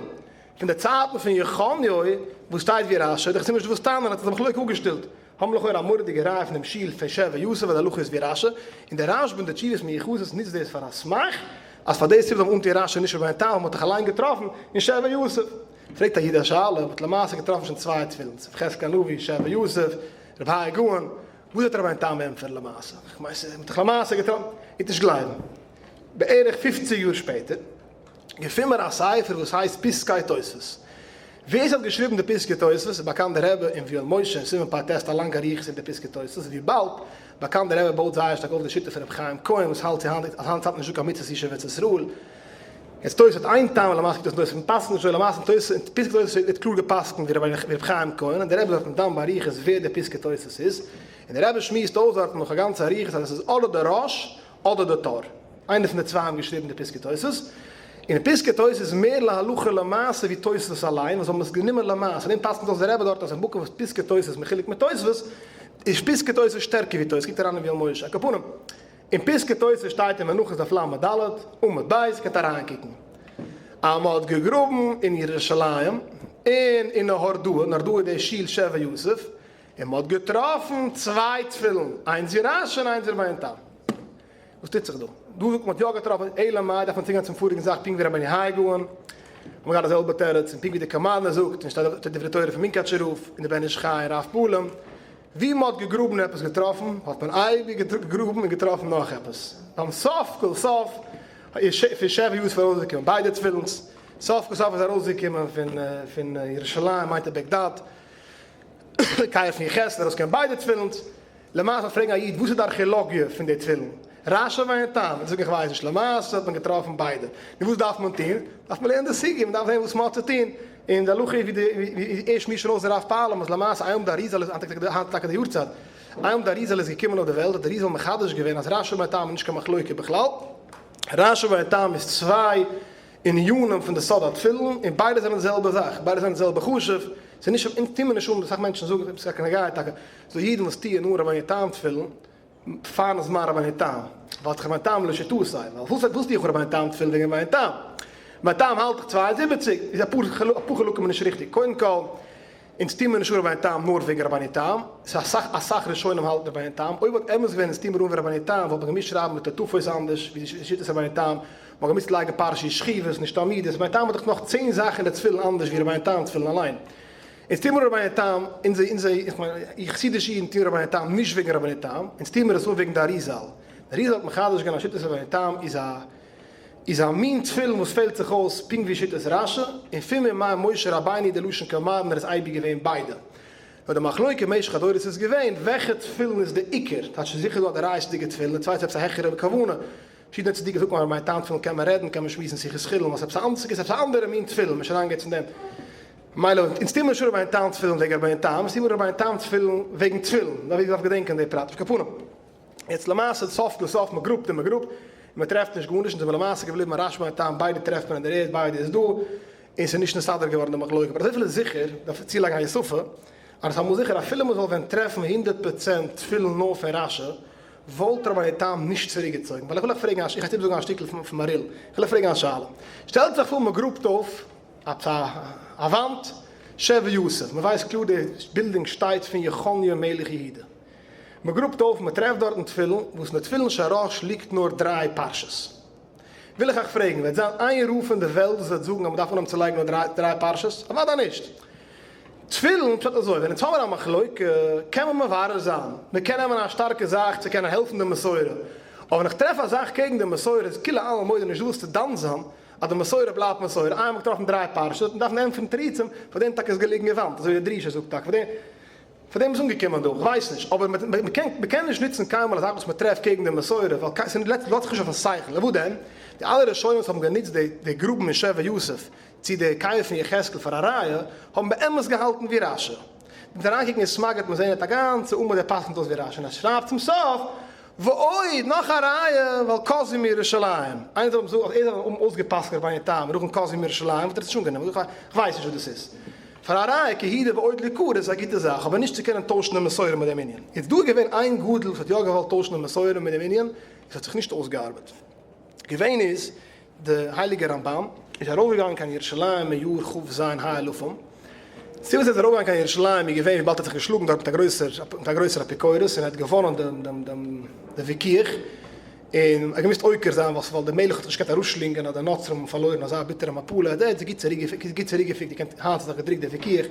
[SPEAKER 1] פון די צייטן פון יכניהו וואס שטייט ווי רשי, דאך איז נישט וואס טענה'ן האט זיך די מחלוקה אפגעשטעלט, האבן לכאורה א מורא'דיגע ראיה פון דעם שול פון שבע יוסף אז די הלכה איז ווי רשי, און דער רשב"א אין די תשובות מיוחסות נוצט דאס פאר א סמך אז פאר די סיבה זאל מען אנטוהן רשי נישט רבינו תם ווייל מען האט דאך אליין געטראפן אין שבע יוסף. פרעגט א איד א שאלה, מען האט למעשה געטראפן שוין צוויי תפילין, יחזקאל הנביא, שבע יוסף, רבי האי גאון, וואס וועט רבינו תם ענטפערן למעשה? כ'מיין ס'איז מ'האט דאך למעשה געטראפן, איר וועט נישט גלייבן, בערך פופציג יאר שפעטער געפין מיר א ספר וואס הייסט פסקי תוספות. ווער ס'האט געשריבן די פסקי תוספות איז באקאנט דער רבי אין ויואל משה אין סימן פ"ט א לאנגע אריכות איבער די פסקי תוספות, וויבאלד באקאנט דער רבי בויט זייער שטארק אויף די שיטה פון רבי חיים כהן וואס האלט צו היינט אז היינט צייט נישטא קיין מצוות ישוב ארץ ישראל, יעצט תוס' האט איין טעם למעשה קוקט אויס אין תוס' פסק'נט נישט אזוי למעשה אין תוס' אין פסקי תוס' ווערט קלאר געפסק'נט ווי רבי חיים כהן און דער רבי איז דארטן דן באריכות ווער די פסקי תוס' איז, און דער רבי שמועסט אויס דארטן נאך א גאנצע אריכות אז עס איז אדער דער ראש אדער די טור. איינער פון די צוויי האבן געשריבן די פסקי תוס', און די פסקי תוס' איז מער להלכה למעשה ווי תוס' אליין, וואס האבן עס גענומען למעשה, און דעם פסק'נט אויס דער רבי דארט אז אין מקום וואס פסקי תוס' איז מחולק מיט תוספות, איז פסקי תוס' שטערקער ווי תוס', קוקט אריין אין ויואל משה, על כל פנים, אין פסקי תוס' שטייט אין מנחות דף לד, עמוד ב', קענט אריינקוקן. אז מען האט געגראבן אין ירושלים און אין נהרדעא, נהרדעא איז די שול שבע יוסף, און מען האט געטראפן צוויי תפילין, איינס ווי רשי און איינס ווי רבינו תם. וואס טוט זיך דא? דא זאגט מען האט יא געטראפן, אלא מאי דארף מען צוגיין צום פאריגן זאך פונקט ווי רבינו האי גאון, האט מען געהאט די זעלבע תירוץ, און פונקט ווי די קאמארנער זאגט, און שטייט דברי תורה פון מונקאטשער רב, און די בן איש חי און רב פאלם, ווי מען האט געגראבן און עפעס געטראפן, האט מען אייביג געגראבן און געטראפן נאך עפעס. ביים סוף כל סוף איז פון שבע יוסף ארויסגעקומען ביידע תפילינ'ס, סוף כל סוף איז ארויסגעקומען פון ירושלים מיינט ער בעגדאד, קבר פון יחזקאל ארויסגעקומען ביידע תפילינ'ס, למעשה פרעגן א איד וואס איז די ארכעלאגיע פון די תפילין? רשי וויין תם, זאג איך ווייס נישט, למעשה האט מען געטראפן ביידע, נו וואס דארף מען טון? דארף מען לערנען די סוגיא, מען דארף זען וואס מען האט צו טון, און די הלכה איז ווי די ווי ער שמועסט שוין אויס דער רב פאלם אז למעשה איינמאל די אריזל איז היינט טאקע די יארצייט, איינמאל די אריזל איז געקומען אויף די וועלט האט די אריזל מחדש געווען אז רשי וויין תם איז נישט קיין מחלוקה בכלל, רשי וויין תם איז צוויי ענינים פון די סוד התפילין, און ביידע זענען די זעלבע זאך, ביידע זענען די זעלבע חשוב, ס'איז נישט, אונז טוהן מיר נישט אן, אסאך מענטשן זאגן, ס'איז טאקע נוגע טאקע, ס'דא אידן וואס טוען אן רבינו תם תפילין פארן זמן רבינו תם, ווייל ס'איז רבינו תם לשיטתו, ווייל וואס וואס טו איך אן רבינו תם תפילין וועגן רבינו תם? רבינו תם האלט איך 72, איז אפאר חלקים נישט ריכטיג, קודם כל, אונז טוהן מיר נישט אן רבינו תם נאר וועגן רבינו תם, ס'איז אסאך אסאך ראשונים האלטן רבינו תם, אויב וואלט אמת געווען אונז טוהן מיר אן ווי רבינו תם וואלט מען געמוזט שרייבן מיט טוטפות אנדערש ווי די שיטת רבינו תם, מען וואלט געמוזט לייגן פרשת שכיבות נישט עמידות, רבינו תם האט דאך נאך צען זאכן אין די תפילין אנדערש ווי רבינו תם תפילין אליין. אונז טוהן מיר אן רבינו תם, אונזער אונזער איך מיין איך חסידישע אידן טוהן רבינו תם נישט וועגן רבינו תם, אונז טוהן מיר עס אן וועגן די אריזל, די אריזל האט מחדש געווען אז שיטת רבינו תם איז א איז א מין תפילין וואס פעלט זיך אויס פונקט ווי שיטת רשי, און פון מימי משה רבינו די לשון קאמארנער איז אייביג געווען ביידע. נאר די מחלוקה במשך הדורות איז געווען וועלכע תפילין איז די עיקר, טייטש איז זיכער דא א דאורייתא'דיגע תפילין, די צווייטע איז עפעס א העכערע כוונה, פארשידענע צדיקים זאגט מען אז ביי טעם תפילין קען מען רעדן, קען מען שמועסן שיחות חולין, ווייל ס'איז עפעס א אנדערע, ס'איז עפעס א אנדערע מין תפילין, מ'איז שוין אריינגעגאנגען צו דעם. מילא אונז טוען מיר נישט אן רבינו תם תפילין וועגן רבינו תם, אונז טוען מיר רבינו תם תפילין וועגן תפילין, מ'דארף געדענקען די פרט, על כל פנים. יעצט למעשה סוף כל סוף מען גראבט און מען גראבט און מען טרעפט נישט גארנישט און זעמיר למעשה געבליבן א רשב"א און טעם ביידע טרעפט מען אין דער ערד ביידע איז דא און ס'איז נישט נסדר געווארן די מחלוקה אבער אזויפיל איז זיכער דארף צולייגן א הוספה אז עס איז אמאל זיכער אפילו מען זאל ווען טרעפן 100% תפילין נאר פון רש"י וואלט רבינו תם נישט צוריק געצויגן ווייל איך וויל אייך פרעגן א איך גיי זאגן א שטיקל פון מהריל איך וויל אייך פרעגן א שאלה שטעלט זיך פאר מען גראבט אויף א וואנט שבע יוסף מען ווייסט קלאר די בילדינג שטייט פון יכניה מלך יהודה מען גראבט אויף, מען טרעפט דארטן תפילין, וואס אין די תפילין של ראש ליגט נאר דריי פרשות. וויל איך אייך פרעגן, וועט זיין איין רב אין די וועלט וואס וועט זאגן אז מען דארף אנהייבן צו לייגן נאר דריי פרשות? אוודאי נישט. תפילין פשט אזוי, ווען אונז האבן א מחלוקה, קען מען מברר זיין, מען קען נעמען א שטארקע זאך צו קענען העלפן די מסורה, אבער ווען איך טרעף א זאך קעגן די מסורה איז כולי עלמא מודה נישט דא וואס צו דן זיין אז די מסורה בלייבט מסורה, איי מען האט געטראפן דריי פרשות, מען דארף ענטפערן תירוצים, פאר דעם טאקע איז געליגן אין וואנט, אזוי ווי די דרישה זאגט טאקע, פאר דעם. פאר דעם איז אנגעקומען דא, כ'ווייס נישט, אבער מ'קען נישט נוצן קיינמאל א זאך וואס מ'טרעפט קעגן די מסורה, ווייל ס'לאזט זיך נישט אויפן שכל, און וואס דען? די אלע ראשונים וואס האבן גענוצט די גראבן אין שבע יוסף, צו די קבר פון יחזקאל פאר א ראיה, האבן באמת געהאלטן ווי רשי. מיט אריינקוקן אין סמג וועט מען זען ער האט א גאנצע עמוד ער פסק'נט אויס ווי רשי, און ער שרייבט צום סוף, ועוד, נאך א ראיה, ווייל כוזבי מירושלים. איינער זאל אים זאגן אז ער זאל האבן אויסגע'פסק'נט רבינו תם, נאכן כוזבי מירושלים, וואלט ער עס נישט אנגענומען, כ'ווייס נישט וואס דאס איז. פאר א ראיה כיהודה ועוד ליקור איז א גוטע זאך, אבער נישט צו קענען טוישן די מסורה מיט דעם ענין. איז דא געווען איין גדול וואס האט יא געוואלט טוישן די מסורה מיט דעם ענין, עס האט זיך נישט אויסגעארבעט. געווען איז די הייליגע רמב"ם איז ארויפגעגאנגען קיין ירושלים אין יאר כ ז ה' אלפים. די סיבה וואס ער איז ארויפגעגאנגען קיין ירושלים איז געווען וויבאלד ער האט זיך געשלאגן דארט מיט א גרויסער מיט א גרויסער אפיקורס און ער האט געוואנען דעם דעם דעם דעם וויכוח, און ער האט געמוזט עוקר זיין ווייל ווייל דער מלך האט זיך נישט געקענט אראפשלינגען אז די נוצרים האבן פארלוירן אזא ביטערע מפלה, ער האט זיך גוט צוריקגעפיקט, גוט צוריקגעפיקט, איר קענט היינט איז נאך געדרוקט דער וויכוח,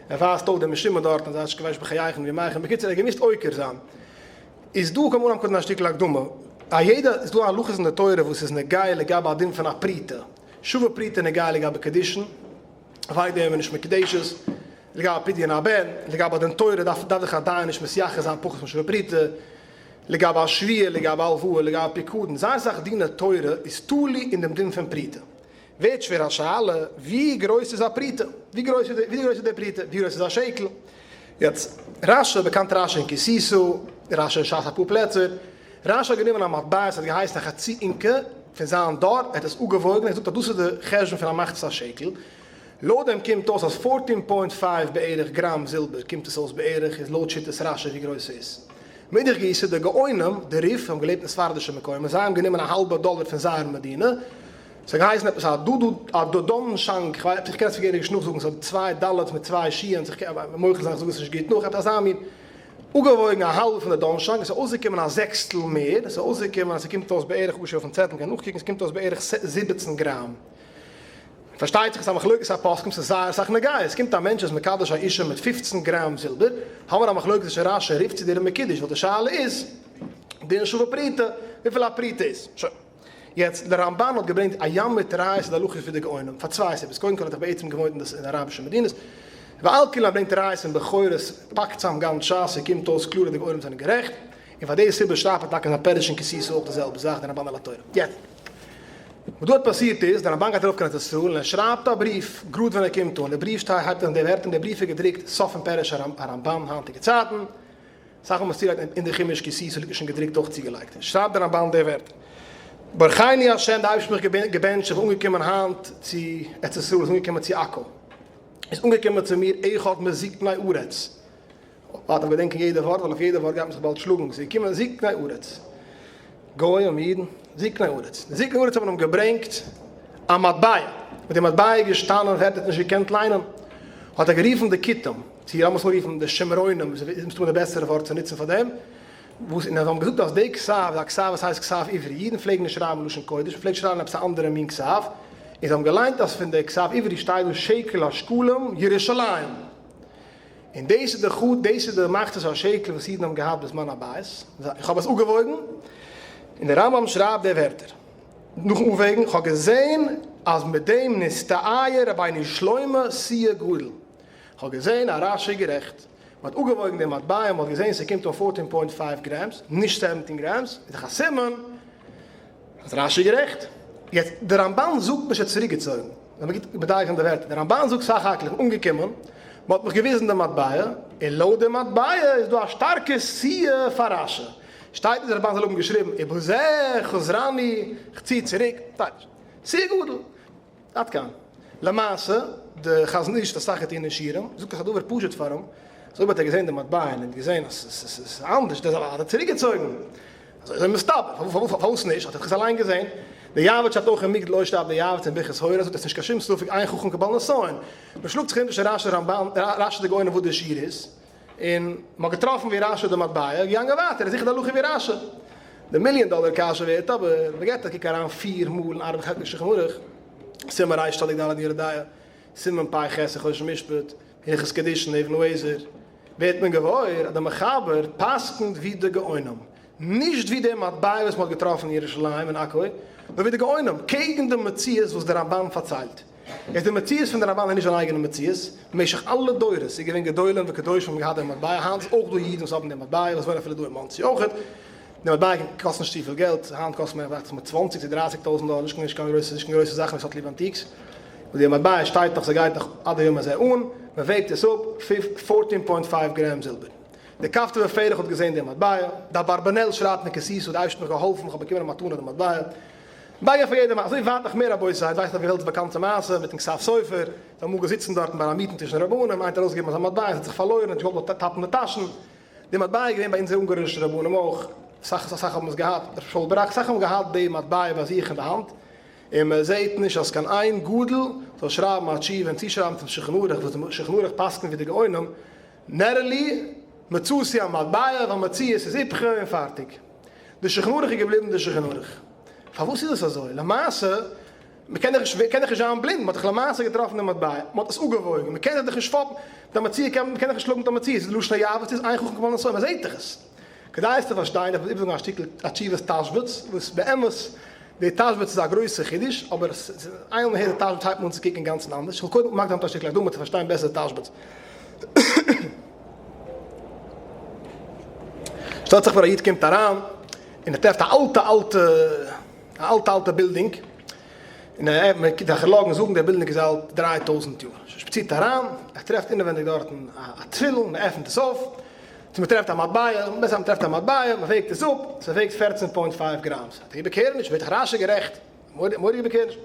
[SPEAKER 1] ער ווייזט אויף דעם משומד דארט אז ער האט נישט בחייכון וביומיכון, בקיצור ער האט געמוזט עוקר זיין. איז דא קען מען אנהייבן קודם א שטיקל הקדמה, א יעדע איז דא הלכות אין די תורה וואס איז נוגע לגבי א דין פון א פרוטה, שווה פרוטה נוגע לגבי קידושין, וויידער איז מען נישט מקודשת, לגבי פדיון הבן, לגבי א דין תורה דארף דארף זיך א דיין נישט מתייחס זיין פחות משווה פרוטה, לגבי א שבועה, לגבי הלוואה, לגבי פיקדון, זייער אסאך דיני תורה איז תלוי אין דעם דין פון פרוטה. ווערט שווער א שאלה, ווי גרויס איז א פרוטה? ווי גרויס איז ווי גרויס איז די פרוטה? ווי גרויס איז א שקל? יעצט, רשי, באקאנט רשי אין כי תשא, רשי אין שס אפאר פלעצער, רשי האט גענומען א מטבע, עס האט געהייסן א חצי אונקא, פון זיין דור, ער האט עס אפגעוואויגן, ער זאגט אז דאס איז די חשבון פון א מחצית השקל, לויט דעם קומט אויס אז fourteen point five בערך גראם זילבער קומט עס אויס בערך, איז לויט שיטת רשי ווי גרויס ס'איז. מאידך גיסא, די גאונים, די ריף, האבן געלעבט אין ספרדישע מקומות, זיי האבן גענומען א האלבע דאלער פון זייער מדינה, ס'האט געהייסן עפעס א דודו א דודון שאנק, כ'ווייס איך קען עס געהעריג נישט נאכזאגן, ס'האט צוויי ד' מיט צוויי שי'נס, איך קען מוחל זיין איך זאג עס נישט גוט נאך, עפעס אזא מין, אפגעוואויגן א האלבע פון די דאן שאנק, עס איז אויסגעקומען א זעקסטל מער, עס איז אויסגעקומען אז ס'קומט אויס בערך, אפשר אויפן צעטל מ'קען נאכקוקן, ס'קומט אויס בערך 17 גראם. פארשטייט זיך עס איז א מחלוקת הפוסקים, ס'איז זייער אסאך נוגע, עס קומט א מענטש איז מקדש א אישה מיט 15 גראם זילבער, האמער א מחלוקת צווישן רשי און ריף צו דער איז מקודש, ווייל די שאלה איז, דין שווה פרוטה, וויפיל א פרוטה איז. שוין. יעצט, דער רמבן האט געברענגט א ים מיט ראיות צו די הלכות פון די גאונים, פאר צוויי סיבות, קודם כל האט ער בעצם געוואוינט אין די אראבישע מדינות, ועל כולם ברענגט ער ראיות אין בכורות, פאקט צאם גאנץ שס, ס'קומט אויס קלאר אז די גאונים זענען גערעכט, און פאר די סיבה שרייבט ער טאקע אין זיין פירוש אין כי תשא אויך די זעלבע זאך, דער רמבן על התורה. יעצט, וואס דא האט פאסירט איז, דער רמבן גייט ארויף קיין ארץ ישראל און ער שרייבט א בריוו, גראד ווען ער קומט אן, די בריוו שטייט הייבט אן די ווערטער און די בריוו איז געדרוקט סוף פון פירוש הרמבן היינטיגע צייטן, אסאך האבן עס צוגעלייגט אין די חומש כי תשא ליגט שוין געדרוקט אויך צוגעלייגט, שרייבט דער רמבן די ווערטער, ברכני ה' די אייבערשטער האט מיך געבענטשט איך בין אנגעקומען היינט צו ארץ ישראל איז אנגעקומען צו עכו איז אנגעקומען צו מיר אחד מזקני ארץ, ווארט געדענקען יעדע ווארט ווייל אויף יעדע ווארט גייט מען זיך באלד שלאגן, ס'איז געקומען זקני ארץ, גוים אידן, זקני ארץ, די זקני ארץ האבן אים געברענגט א מטבע, מיט די מטבע איז געשטאנען ווערטער האט נישט געקענט ליינען, האט ער גערופן די כותים, צו לאמיר עס אנרופן די שומרונים, איז מסתמא די בעסערע ווארט צו נוצן פאר דעם, וואס און זיי האבן געזאגט אז די כתב איז א כתב וואס הייסט כתב עברי, אידן פלעגן נישט שרייבן לשון קודש, מען פלעגט שרייבן עפעס א אנדערע מין כתב, און זיי האבן געליינט אז פון די כתב עברי שטייט דא שקל השקלים ירושלים. און דאס איז די חו דאס איז די מחצית השקל וואס אידן האבן געהאט בזמן הבית, איך האב עס אפגעוואויגן, און דער רמב ם שרייבט די ווערטער, נאכן אפוועגן, איך האב געזען אז מיט דעם נסתעיה רבינו שלמה סי' גדול, איך האב געזען אז רש י איז גערעכט, מען האט אפגעוואויגן די מטבע און מען האט געזען ס'קומט אן fourteen point five grams, נישט seventeen grams, איז דאך א סימן אז רש י איז גערעכט. יעצט, דער רמבן זאגט נישט ער האט צוריקגעצויגן. לאמיר גוט מדייק זיין די ווערטער, דער רמבן זאגט סך הכל איך בין אנגעקומען, מען האט מיך געוויזן די מטבע, און לויט די מטבע איז דא א שטארקע סיוע פאר רשי, שטייט נישט דער רמבן זאל האבן געשריבן ובזה חזרני, כ'צי צוריק, שטייט נישט. סיוע גדול. עד כאן. למעשה, די חזון איש האט אסאך געטון אין שיעורים, זאגט עס א דבר פשוט פאר אים, אז אויב האט ער געזען די מטבע און ער האט געזען אז עס איז אנדערש, האט ער צוריקגעצויגן. אזוי איז מסתבר, פארוואס נישט? האט ער דאך עס אליין געזען. דער יעבץ שרייבט אויך אין מגדל אור שרייבט דער יעבץ אין ברכת הורה זאגט עס נישט קיין שום ספק אין חכם כבעל נסיון. מען שלאגט זיך ארום צווישן רשי רמבן רשי די גאונים וואס די שיעור איז, און מען האט געטראפן ווי רשי די מטבע, געגאנגען ווייטער איז זיכער די הלכה ווי רשי. די מיליאן דאלער קשיא ווערט אבער, מען געבט א קוק אריין פיר מאל אין ערבי חלקי שולחן ערוך, סימן רצ ד אין יורה דעה, סימן פ ח אין חושן משפט, הלכות קידושין אבן העזר, ווערט מען געוואויר אז דער מחבר פסק'נט ווי די גאונים, נישט ווי די מטבע וואס מ'האט געטראפן אין ירושלים אין עכו, נאר ווי די גאונים, קעגן די מציאות וואס דער רמבן פארציילט. איז די מציאות פון די רמבן איז נישט זיין אייגענע מציאות, במשך אלע דורות איז געווען גדולים וקדושים האבן געהאט די מטבע, היינט איז אויך דא אידן וואס האבן די מטבע, וואס וואוינען אפילו דא אין מאנסי אויכעט, די מטבע קאסט נישט צופיל געלט, היינט קאסט מען דאכט זיך מיר צוואנציג צו דרייסיג טויזנט דאלער, נישט קיין גרויסע נישט קיין גרויסע זאך ווער ס'האט ליב antiques, און די מטבע שטייט נאך ס'גייט נאך עד היום הזה אן, מען וועגט עס אפ, fourteen point five גרעם זילבער. די כפתור ופרח האט געזען די מטבע, די אברבנאל שרייבט אין כי תשא, די אייבערשטער האט מיך געהאלפן איך האב באקומען א מתנה די מטבע. בייגער פאר יעדעם, אזוי ווייט נאך מער רבותי, ווייסט אויף די וועלטס באקאנטע מעשה מיטן כתב סופר, איז אמאל געזיצן דארטן ביי א מיטינג צווישן רבנים, איינער האט ארויסגעגעבן אזא מטבע, עס האט זיך פארלוירן, האט נישט געוואלט טאפן די טאשן, די מטבע איז געווען ביי אונזערע אונגארישע רבנים אויך, אסאך אסאך האבן עס געהאט, ר' שאול בראך, אסאך האבן געהאט די מטבע ביי זיך אין די האנט, און מען זעט נישט אז קיין איין גדול זאל שרייבן א תשובה און צושרייבן צום שולחן ערוך וואס די שולחן ערוך פסק'נט ווי די גאונים, נראה לי מצאתי המטבע והמציאות איז איפכא און פארטיג. די שולחן ערוך איז געבליבן די שולחן ערוך. פארוואס איז עס אזוי? למעשה, מען קען דאך נישט, מען קען דאך נישט זיין בלינד, מען האט דאך למעשה געטראפן די מטבע, מען האט עס אפגעוואויגן, מען קען זיך דאך נישט פאפן, מיט א מציאה קען מען קען דאך נישט שלאגן מיט א מציאה, ס'איז לשון היעוות איז אין חכם כבעל נסיון, מען זעט דאך עס. כדי עס צו פארשטיין דארף מען איבערזאגן א שטיקל א תשובת תשבץ, וואס באמת די תשבץ איז א גרויסע חידוש, אבער איינמאל מען הערט די תשבץ הייבט מען אן צו קוקן אינגאנצן אנדערש, איך וועל קודם מקדים זיין מיט א שטיקל הקדמה צו פארשטיין בעסער די תשבץ. שטעלט זיך פאר א איד קומט אריין און ער טרעפט א אלטע אלטע א אלטע אלטע בילדינג, און ער די ארכעלאגן זאגן דער בילדינג איז אלט 3000 יאר, שפאצירט אריין, ער טרעפט אינעווענדיג דארטן א תפילין, מען עפנט עס אויף, צו מען טרעפט א מטבע, בעסער מען טרעפט א מטבע, מען וועגט עס אפ, ס'וועגט פערצן point five grams, האט ער איבערקערעניש, ווערט רשי גערעכט, מורא'דיגע איבערקערעניש.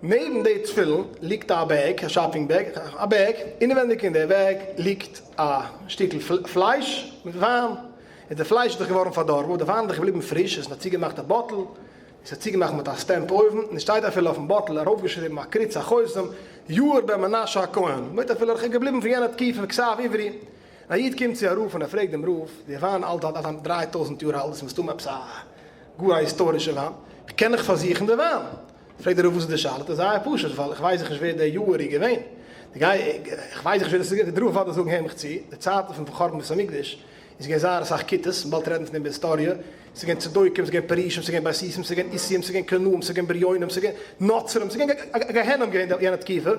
[SPEAKER 1] נעבן די תפילין ליגט א bag, א shopping bag, א bag, אינעווענדיג אין די bag ליגט א שטיקל פלייש מיט וויין, און די פלייש איז דאך געווארן פארדארבן, די וויין איז דאך געבליבן פריש, עס איז נאר צוגעמאכט א bottle, עס איז צוגעמאכט מיט א stamp אויבן, און עס שטייט אפילו אויפן bottle ארויפגעשריבן א קריץ א חותם, יאיר בן מנשה הכהן, מיינט אפילו ער איז געבליבן פון יענע תקופה כתב עברי. א איד קומט צו א רב און ער פרעגט דעם רב, די וויין אלט אלט אלט 3000 יאר אלט, דאס איז מסתמא עפעס א גאר א היסטארישע וויין, קען איך פארזוכן די וויין? פרעגט דער רב וואס איז די שאלה? זייער פשוט, ווייל איך ווייס דאך נישט ווער דער יאיר איז געווען. די גיי, איך ווייס דאך נישט ווער דאס איז געווען. דער רב וואלט זאגן הער מיך צו, די צייטן פון חורבן בית המקדש איז געווען זייער אסאך כיתות, מ'וואלט רעדן פון דעם בהיסטאריע, ס'איז געווען צדוקים, ס'איז געווען פרושים, ס'איז געווען בייתוסים, ס'איז געווען איסיים, ס'איז געווען קנאים, ס'איז געווען בריונים, ס'איז געווען נוצרים, ס'איז געווען א גיהנום געווען יענע תקופה.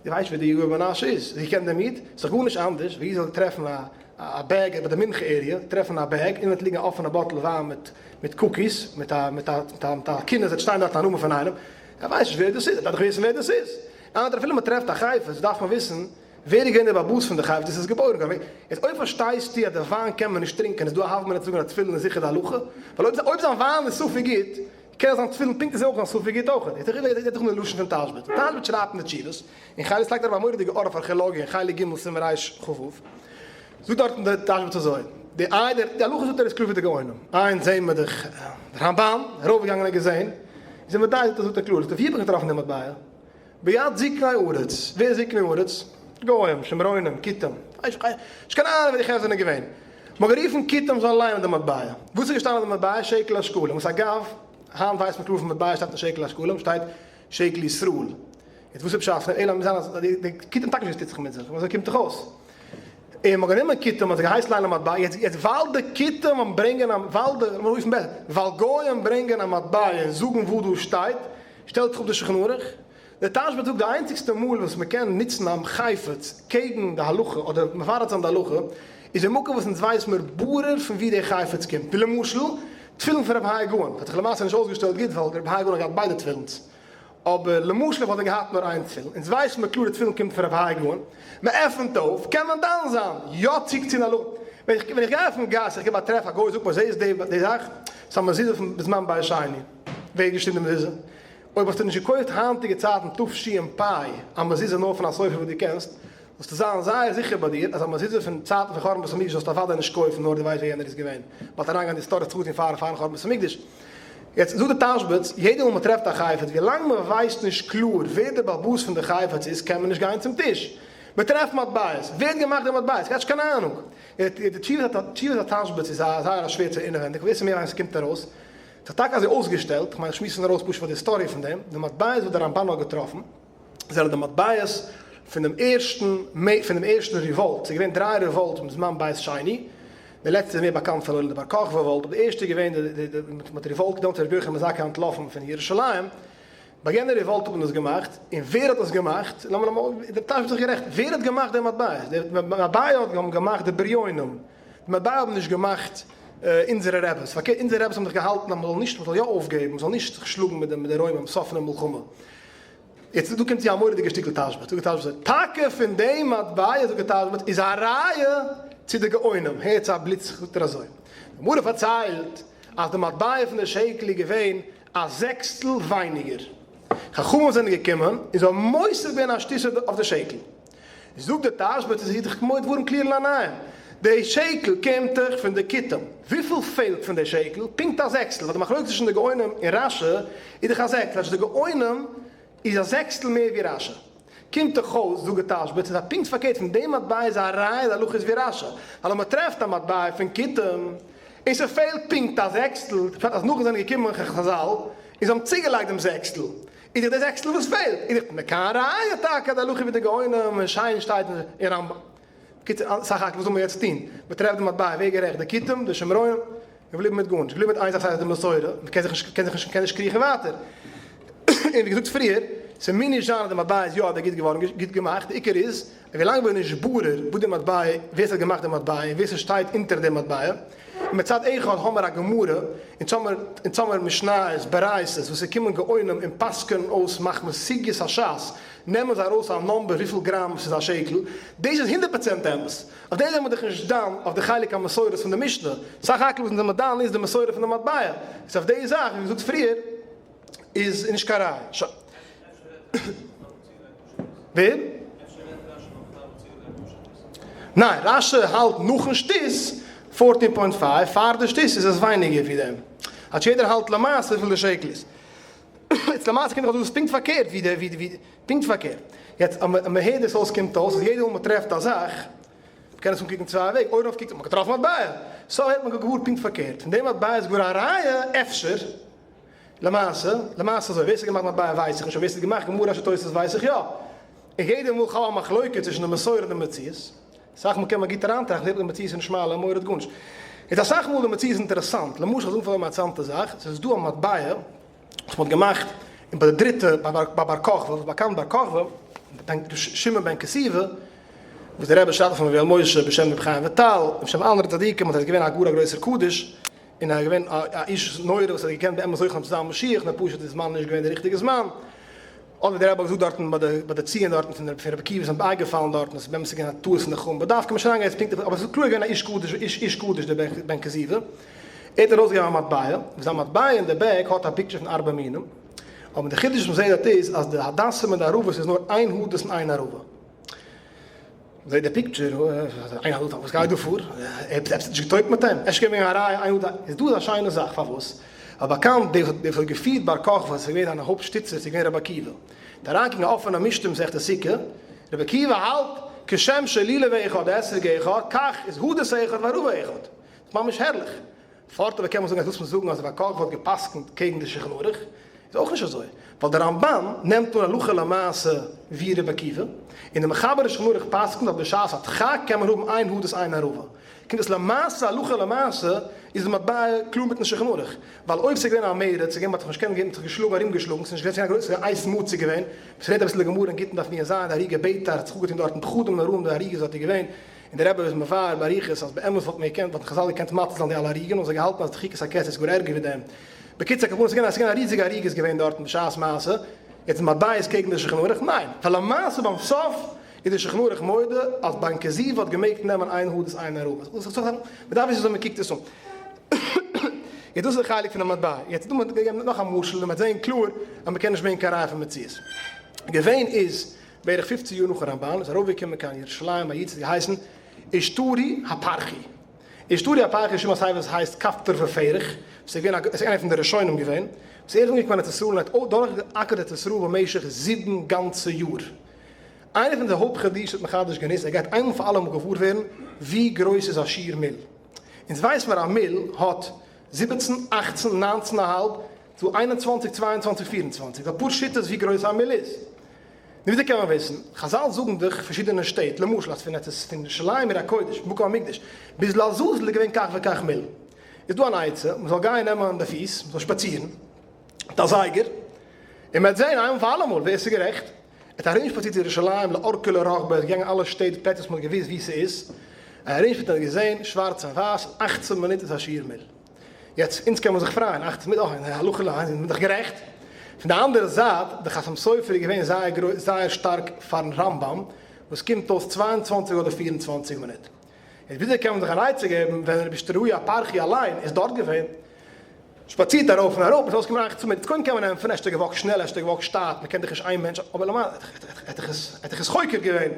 [SPEAKER 1] דו ווייסט ווער דער יאיר בן מנשה איז? זי קען דעם איד? ס'איז דאך גארנישט אנדערש ווי זי זאל טרעפן א א bag ביי די מנחה area, טרעפן א bag און וועט ליגן א אפענע bottle וויין מיט מיט cookies, מיט א מיט א מיט א מיט א קינה, עס וועט שטיין דארט א נאמען פון איינעם, ער ווייסט נישט ווער דאס איז, ער דארף דאך וויסן ווער דאס איז. אדער אפילו מען טרעפט א חפץ דארף מען וויסן ווער איז געווען דער בעל הבית פון די חפץ, דאס איז געבוירן געווארן. יעצט אויב פארשטייסטו אז די וויין קען מען נישט טרינקען איז דא א הוה אמינא צו זאגן אז תפילין איז זיכער די הלכה, ווייל אויב אויב זיין וויין איז ספק גוט, קען זיין תפילין פונקט אזוי אויך זיין ספק גוט אויך. יעצט רעדט איך מיט די לשון פון תשבץ. תשבץ שרייבט אין די תשובות, אין חלק לייגט ער אראפ א מורא'דיגע אור אויף ארכעלאגיע אין חלק ג' סימן רכ"ו. זאגט דארטן די תשבץ אזוי, די איי די הלכה זאגט ער איז קלאר ווי די גאונים. איינס זעהן מיר דאך די רמב"ן, ארויפגעגאנגען און געזעהן, איז ער מדי זאגט ער קלאר, זאגט ער ווי האב איך געטראפן די מטבע? ביד זקני ארץ, ווער איז זקני ארץ? גוים, שומרונים, כותים, נישט קיין אהנונג ווער די חברה זענען געווען. מ'האט גערופן כותים זאלן ליינען די מטבע. וואס איז געשטאנען אויף די מטבע? שקל השקלים. וואס אגב, היינט ווייסט מען קלאר פון מטבע שטייט נישט שקל השקלים, שטייט שקל ישראל. יעצט וואס איז פשט פון אלא מוז זיין אז די כותים טאקע נישט וואס טוט זיך מיט זיך, אזוי קומט דאך אויס. און מ'האט גענומען כותים, מ'האט זיי געהייסן ליינען מטבע, יעצט יעצט ווייל די כותים האבן ברענגען א, ווייל די, לאמיר רופן בעסער, ווייל גוים ברענגען א מטבע און זאגן וואס דא שטייט, שטעלט זיך אפ די שולחן ערוך, דער תשבץ זאגט די איינציגסטע מאל וואס מען קען נוצן א חפץ קעגן די הלכה אדער מברר זיין די הלכה איז אין מקום וואס אונז ווייס מיר ברור פון ווי די חפץ קומט, ווי למשל תפילין פון רבי האי גאון, האט זיך למעשה נישט אויסגעשטעלט גוט ווייל רבי האי גאון האט געהאט ביידע תפילינס, אבער למשל וואלט ער געהאט נאר איין תפילין, אונז ווייס מיר קלאר די תפילין קומט פון רבי האי גאון, מען עפענט אויף קען מען דן זיין יא צו צו הלכה, ווען איך גיי אויפן גאס איך גיב א טרעף א גוי זאגט מיר זעסט די זאך? ס'איז א מזוזה פון בזמן בית שני. ווער האט געשריבן די מזוזה? אויב האסטו נישט געקויפט היינטיגע צייטן תש"פ א מזוזה נאר פון א סופר וואס דו קענסט, זאלסטו זיין זייער זיכער ביי דיר אז א מזוזה פון צייטן פון חורבן בית המקדש זאלסטו אוודאי נישט קויפן נאר דו ווייסט ווער יענער איז געווען, באלד אריינגיין די היסטאריע צו פארן פארן חורבן בית המקדש. יעצט זאגט די תשבץ, יעדע מאל מען טרעפט א חפץ, ווילאנג מען ווייסט נישט קלאר ווער דער בעל הבית פון די חפץ איז קען מען נישט גיין צום טיש. מען טרעפט מטבעות, ווער האט געמאכט די מטבעות? כ'האב נישט קיין אהנונג. די תשובת התשבץ איז זייער א שווער צו אינעווענדיג, ווער ס'מער ווייסט קומט ארויס. ס'איז טאקע אזוי אויסגעשטעלט, כ'מיין איך שמועס נאר אויס פשוט פאר די היסטאריע פון דעם, די מטבעות וואס דער רמב"ן האט געטראפן זענען די מטבעות פון דעם ערשטן פון דעם ערשטן revolt, ס'איז געווען דריי revolt בזמן בית שני, די לעצטע איז מער באקאנט פאר די בר כוכבא revolt, אבער די ערשטע איז געווען די די מ'האט revolt דעמאלטס איז רבי יוחנן בן זכאי אנטלאפן פון ירושלים, ביי יענע revolt האט מען דאס געמאכט, און ווער האט עס געמאכט? לאמיר לאמיר, דער תשבץ איז דאך גערעכט, ווער האט געמאכט די מטבעות? די מטבעות האבן געמאכט די בריונים, די מטבע האבן נישט געמאכט אונזערע רעבעס, פארקערט אונזערע רעבעס האבן זיך געהאלטן אז מ'זאל נישט, מ'זאל יא אויפגעבן, מ'זאל נישט זיך שלאגן מיט די רוימים סוף פונעם מלחמה. יעצט דא קומט צו א מורא'דיגע שטיקל תשבץ, זאגט דער תשבץ אזוי, טאקע פון דעם מטבע, זאגט דער תשבץ, איז א ראיה צו די גאונים, הערטס א בליץ, זאגט ער אזוי, די גמרא פארציילט אז די מטבע פון די שקל איז געווען א זעקסטל ווייניגער. חכמים זענען געקומען און זיי האבן מוסיף געווען א שתית אויף די שקל. זאגט די תשבץ איז היתכן כמו דברים קלוירן לעיניים, די שקל קומט דאך פון די כותים, וויפיל פעלט פון די שקל? פונקט א זעקסטל, ווייל די מחלוקת צווישן די גאונים און רשי איז דאך א זעקסטל, אז די גאונים איז א זעקסטל מער ווי רשי. קומט דאך אויס, זאגט די תשבץ, איז א פונקט פארקערט פון די מטבע איז א ראיה די הלכה איז ווי רשי, ווייל אויב מען טרעפט א מטבע פון כותים און ס'פעלט פונקט א זעקסטל, בפרט אז נאכדעם זענען געקומען חזל און זיי האבן צוגעלייגט דעם זעקסטל, איז דאך די זעקסטל וואס פעלט, איז דאך מכאן ראיה טאקע אז די הלכה ווי די גאונים און שיין שטייט אין רמב ם. בקיצור, סך הכל וואס זאל מען יעצט טון? מען טרעפט די מטבע, ווער גערעכט? די כותים? די שומרונים? געבליבן מיט גארנישט, געבליבן מיט איין זאך ס'הייסט די מסורה, מען קען זיך נישט קען זיך נישט קען נישט קריכן ווייטער. און ווי געזאגט פריער, ס'מוז נישט זיין אז די מטבע איז יא אדער גוט געווארן גוט געמאכט, די עיקר איז אז ווילאנג מ'איז נישט ברור וואס די מטבע ווער ס'האט געמאכט די מטבע און ווער ס'שטייט אונטער די מטבע, און מצד אחד האמער א גמרא און אונז האמער משניות, ברייתות וואס ס'קומען גאונים און פסק'ענען אויס מחמת סוגיות השס, נעמען זיי ארויס א number וויפיל גראם ס'איז א שקל, דאס איז 100% אמת, אויף דעם זענען מיר דאך נישט דן אויף די חלק המסורת פון די משנה, סך הכל וואס אונז זעמער דן איז די מסורה פון די מטבע, איז אויף די זאך ווי געזאגט פריער איז נישט קיין ראיה. שוין. ווער? ניין, רשי האלט נאכן שתית fourteen point five, פאר די שתית איז עס ווייניגער ווי דעם. כאטש יעדער האלט למעשה וויפיל די שקל איז. יעצט למעשה קומט דאך אויס דאס איז פונקט פארקערט ווי די ווי די פונקט פארקערט. יעצט אז מען הערט דאס אויס קומט אויס אז יעדע מאל מען טרעפט א זאך, מ'קען עס אנקוקן צוויי וועג, אויבן אויף קוקט מען געטראפן מטבע, סא הערט מען גאר פונקט פארקערט, פון די מטבע איז גאר א ראיה אפשר. למעשה, למעשה אזוי, ווער ס'האט געמאכט מטבע ווייס איך נישט, אבער ווער ס'האט געמאכט גמרא רשי תוס' ווייס איך יא. און יעדע מאל כ'האב א מחלוקה צווישן די מסורה און די מציאות, אסאך מאל קען מען גוט אריינטראכטן זעט מען די מציאות איז נישט מעלה און מוריד גארנישט. איז אסאך מאל די מציאות איז אינטערעסאנט, למשל כ'זאג פאר אן אינטערעסאנטע זאך, ס'איז דא א מטבע וואס מ'האט געמאכט אין ביי די דריטע ביי בר כוכבא, וואס באקאנט בר כוכבא, ר' שמעון בן כוזיבא, וואס דער רבי שרייבט אויף אים ויואל משה בשם רבי חיים וויטאל און בשם אנדערע צדיקים אז ער איז געווען א גאר א גרויסער קדוש, און ער איז געווען א איש נורא וואס האט געקענט באמת זוכה זיין צו זיין משיח, נאר פשוט איז זמן נישט געווען די ריכטיגע זמן. אדער ווי דער רבי האט געזאגט דארטן ביי די ביי די ציון דארטן פון פון רבי עקיבא איז אים בייגעפאלן דארטן אז באמת איז געווען א טעות פון די חכמים בדווקא נישט אריינגיין יעצט פונקטליך אבער עס איז קלאר געווען א איש קדוש איש איש קדוש דער בן בן כוזיבא. ער האט ארויסגעגעבן א מטבע, וואס זיין מטבע אין די back האט א picture פון ארבע מינים, אבער די חידוש וואס מ'זעט דארט איז אז די הדסים און די ערבות איז נאר איין הדס און איין ערבה. זעט די picture, איין הדס, וואס גייט דא פאר? עפעס האט נישט געטויגט מיט אים? אפשר געווען א ראיה איין הדס, איז דא איז א שיינע זאך, פארוואס? ווייל באקאנט דער וואס האט געפירט בר כוכבא, איז געווען זיינע הויפט שטיצער, איז געווען רבי עקיבא. די אריינקוקן א אפענע משנה מסכת סוכה, רבי עקיבא האלט, כשם שלולב אחד אתרוג אחד, כך איז הדס אחד וערבה אחד. ס'איז ממש הערליך. פארט אבער קען מען זאגן אז דאס מוז זאגן אז בר כוכבא האט גע'פסק'נט קעגן די שולחן ערוך איז אויך נישט אזוי, ווייל דער רמב ם נעמט אן הלכה למעשה ווי רבי עקיבא, און דער מחבר אין שולחן ערוך פסק'נט אז בשעת הדחק קען מען האבן איין הדס איין ערבה, קומט אויס למעשה הלכה למעשה איז די מטבע קלאר מיטן שולחן ערוך, ווייל אויב ס'איז געווען א מרד, ס'איז געווען מ'האט זיך נישט קענען געבן, מ'האט זיך געשלאגן ארומגעשלאגן, ס'איז נישט געווען קיין גרויסע עת מצוא געווען, ס'רעדט אביסל די גמרא אין גיטין דף נ ז, די הריגה ביתר האט זיך אפגעטון דארטן פחדים נוראים די הריגה איז דארט געווען, און דער רבי איז מבאר באריכות אז באמת וואלט מען געקענט, וואלטן חזל געקענט מתיר זיין די אלע הריגות, נאר זיי געהאלטן אז דחיקת הקץ איז גאר ערגער ווי דעם. בקיצור הכוונה ס'איז געווען ס'איז געווען א ריזיגע הריגה איז געווען דארטן בשעת מעשה, יעצט מטבע איז קעגן די שולחן ערוך? ניין, ווייל למעשה ביים סוף איז די שולחן ערוך מודה אז בן כוזיבא האט געמעגט נעמען איין הדס איין ערבה. מ'דארף וויסן וויאזוי מ'קוקט עס אן. יעצט דאס איז די חלק פון די מטבע. יעצט דא מ'האט געגעבן נאך א משל און מ'וועט זען קלאר אז מ'קען נישט ברענגען קיין ראיה פון מציאות. געווען איז בערך פופצן יאר נאכן רמבן איז ארויפגעקומען קיין ירושלים א איד ס'האט געהייסן אישתרי הפרחי. אישתרי הפרחי איז שוין א ספר וואס הייסט כפתור ופרח, וואס איז געווען א איז איינער פון די ראשונים געווען, וואס ער איז אנגעקומען ארץ ישראל און האט דורכגעאקערט ארץ ישראל במשך זיבן גאנצע יאר. איינער פון די הויפט חידושים האט מחדש געווען איז ער גייט איינמאל פאר אלעמאל געוואר ווערן ווי גרויס איז א שיעור מיל. אונז ווייס מיר א מיל האט 17, 18, 19 א האלב, צו 21, 22, 24, אפאר שיטות ווי גרויס א מיל איז. נו וויאזוי קען מען וויסן? חזל זאגן דאך פארשידענע שטעט, למשל אז פון עטס פון ירושלים עיר הקודש, מקום המקדש, ביז לעזאזל איז געווען כך וכך מיל. איז דא אן עצה, מען זאל גיין נעמען די פיס, מען זאל שפאצירן מיט א זייגער, און מען וועט זען איינמאל פאר אלעמאל ווער ס'איז גערעכט. ער האט ארומשפאצירט ירושלים לאורכה ולרוחבה, ער איז געגאנגען אלע שטעט פלעצער וואס מען האט געוואוסט וואו ס'איז, ער האט ארומשפאצירט און האט געזען שווארץ און ווייס, אכצן מינוט איז א שיעור מיל. יעצט אונז קען מען זיך פרייען, אכצן מינוט, אוי, הלכה ל, זענען מיר דאך גערעכט. פון די אנדערע זייט, די חתם סופר איז געווען זייער גרויס, זייער שטארק פארן רמב ם, וואס קומט אויס 22 אדער 24 מינוט. יעצט וויאזוי קען מען זיך אן עצה געבן ווען רבי אישתראי הפרחי אליין איז דארט געווען? שפאצירט ארויף און אראפ, איז אויסגעקומען אכצן מינוט, קודם קען מען ענטפערן, אפשר געוואקט שנעל, אפשר געוואקט שטאט, מען קען דאך נישט איין מענטש, אבער למעשה האט ער עס חוקר געווען,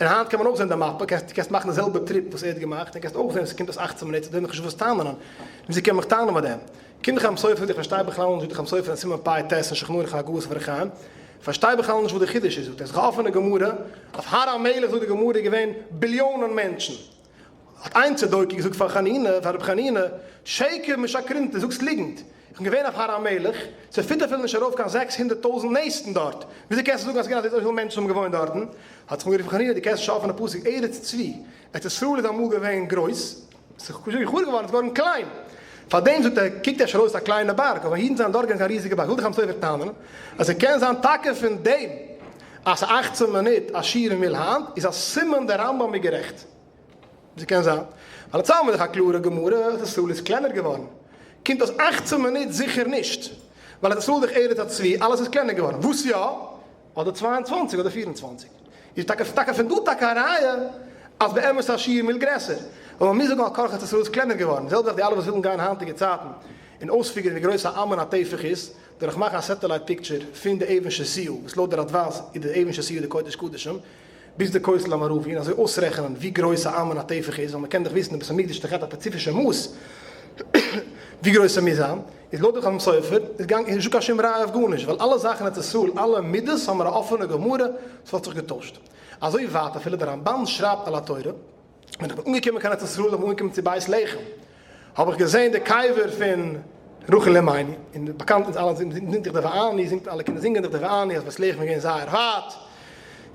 [SPEAKER 1] און היינט קען מען אויך זען די מאפע, קענסט קענסט מאכן די זעלבע trip וואס ער האט געמאכט, און קענסט אויך זען ס'קומט אויס אכצן מינוט, ס'דא נאכנישט וואס טענה'ן, וויאזוי קען מען מיך טענה'ן ביי דעם? קומט דער חתם סופר זאגט איך פארשטיי בכלל נישט, זאגט דער חתם סופר אין סימן פ ט אין שולחן ערוך הגהות אורח חיים, פארשטיי בכלל נישט וואס די חידוש איז, זאגט ער, ס'איז א אפענע גמרא, אויף הר המלך זאגט די גמרא איז געווען ביליאנען מענטשן, האט איין צדוקי געזאגט פאר חנינא, פאר רבי חנינא, שקר משקרין, דו זאגסט ליגנט, איך בין געווען אויף הר המלך, ס'פיט אפילו נישט ארויף קיין 600,000 נעסטן דארט, וויאזוי קענסטו זאגן אז ס'געווען אזויפיל מענטשן האבן געוואוינט דארטן? האט זיך אנגערופן חנינא, דו קענסט נישט אפענע פסוק ארץ צבי, ארץ ישראל איז אמאל געווען גרויס, ס'איז חרוב געווארן, ס'איז געווארן קליין, פארדעם זאגט ער, קוקט אפשר אויס א קליינע בארג, אבער אידן זענען דארט געווען קיין ריזיגע בארג, וויל דער חתם סופר טענה'ן אז ס'קען זיין טאקע פון דעם אז ס'איז אכצען מינוט א שיעור מיל היינט, איז א סימן דער רמב ם איז גערעכט. ווי קען זיין? ווייל אצינד האבן מיר דאך א קלארע גמרא אז ישראל איז קלענער געווארן. קומט אויס אכצען מינוט זיכער נישט. ווייל ארץ ישראל איז דאך ארץ הצבי, אלעס איז קלענער געווארן. וואס יא? אדער 22 אדער 24. איז טאקע טאקע פון דא טאקע א ראיה אז באמת א שיעור מיל גרעסער. אבער מ'מוז זאגן על כרחך ארץ ישראל איז קלענער געווארן. די זעלבע זאך די אלע וואס ווילן גיין היינטיגע צייטן און אויספיגערן ווי גרויס א אמה און א טפח איז, דורך מאכן א satellite picture פון די אבן שתיה, וואס לויט די רדבז איז די אבן שתיה די קודש קדשים, ביז די כותל המערבי און אזוי אויסרעכענען ווי גרויס א אמה און א טפח איז, ווייל מען קען דאך וויסן די בית המקדש האט דאך געהאט א ספעציפישע מאס ווי גרויס ער מוז זיין, איז לויט די חתם סופר איז גאנג איז נישטא קיין שום ראיה אויף גארנישט, ווייל אלע זאכן אין ארץ ישראל אלע מידות האבן מיר א אפענע גמרא, ס'האט זיך געטוישט. אזוי ווייט אפילו די רמבן שרייבט על התורה, ווען איך בין אנגעקומען קיין ארץ ישראל איך בין אנגעקומען צו בית לחם האב איך געזען די קבר פון רחל אמנו, און באקאנט אונז אלע זינגט דאך די ואני, זינגט אלע קינדער זינגען דאך די ואני אז בית לחם איז געווען זייער ווייט,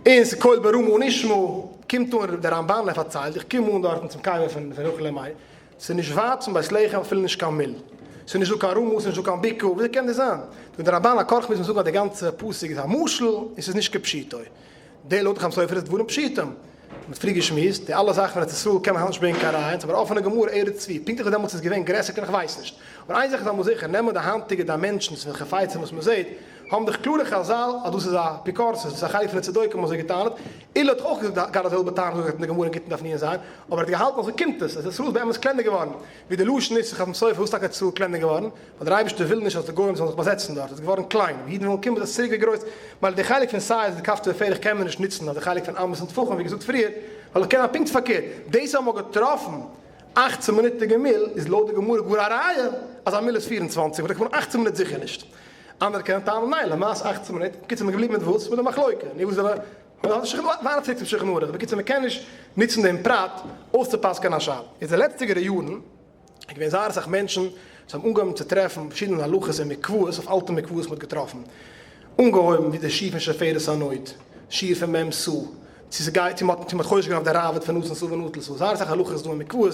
[SPEAKER 1] און ס'קול ברמה נשמע, קומט אן דער רמבן ער פארציילט, איך קום אן דארטן צום קבר פון רחל אמנו, ס'איז נישט ווייט פון בית לחם אפילו נישט קיין מיל, ס'איז נישט דא קיין רמה, ס'איז נישט דא קיין בקעה, וויאזוי קען דאס זיין? זאגט דער רמבן על כרחך מוז מען זאגן אז די גאנצע פסוק איז א משל און ס'איז נישט כפשוטו. די לויט חתם סופר איז דברים פשוטים. מ'האט פריער געשמועסט, די אלע זאכן פון ארץ ישראל קען מען היינט נישט ברענגען קיין ראיות, אבער אפענע גמרא ארץ צבי, פונקטליך ווי דעמאלטס איז געווען גרעסער קען איך ווייס נישט. אבער איין זאך איז אמאל זיכער, נעמען די היינטיגע dimensions פון חפצים וואס מ'זעט, האבן דאך קלארע חזל אז דאס איז א אפיקורסות, דאס איז א חלק פון די צדוקים האבן אזוי געטענה'ט, עולא האט אויך געזאגט גאר די זעלבע טענה וואס אין די גמרא אין גיטין דף נ ז, אבער ער האט געהאלטן אזוי קומט עס, אז ישראל איז באמת קלענער געווארן, ווי די לשון איז פון חתם סופר וואס טאקע איז ישראל קלענער געווארן? ווייל דער אייבערשטער וויל נישט אז די גוים זאלן זיך באזעצן דארט, עס איז געווארן קליין, ווי אידן ווילן קומען איז עס צוריק ווי גרויס, מילא די חלק פון size די כפתור ופרח קען מען נישט נוצן אויף די חלק פון אמות און טפחים ווי געזאגט פריער, ווייל עס קען זיין פונקט פארקערט, דאס האבן מיר געטראפן אכצן מינוטיגע מיל איז לויט די גמרא גאר א ראיה אז א מיל איז 24, אבער די גמרא אכצן מינוט זיכער נישט. אנדערע קענען טענה'ן ניין, למעשה אכצן מינוט, בקיצור מ'איז געבליבן מיט וואס? מיט די מחלוקה, נו וואס זאל ער, ווייטער צוריק צום שולחן ערוך, בקיצור מ'קען נישט נוצן דעם פרט אויסצופסק'ענען א שאלה. איז די לעצטיגערע יארן איז געווען זייער אסאך מענטשן וואס האבן אנגעהויבן צו טרעפן פארשידענע הלכות אין מקוואות, אויף אלטע מקוואות מ'האט געטראפן, אנגעהויבן ווי די שיעור פון שפופרת הנוד, שיעור פון מ' סאה, צו ס'גייט צו מ'האט צו מ'האט חושש געווען אויף די ראב"ד פון נתן סאה ונטל סאה, זייער אסאך הלכות איז דא אין מקוואות,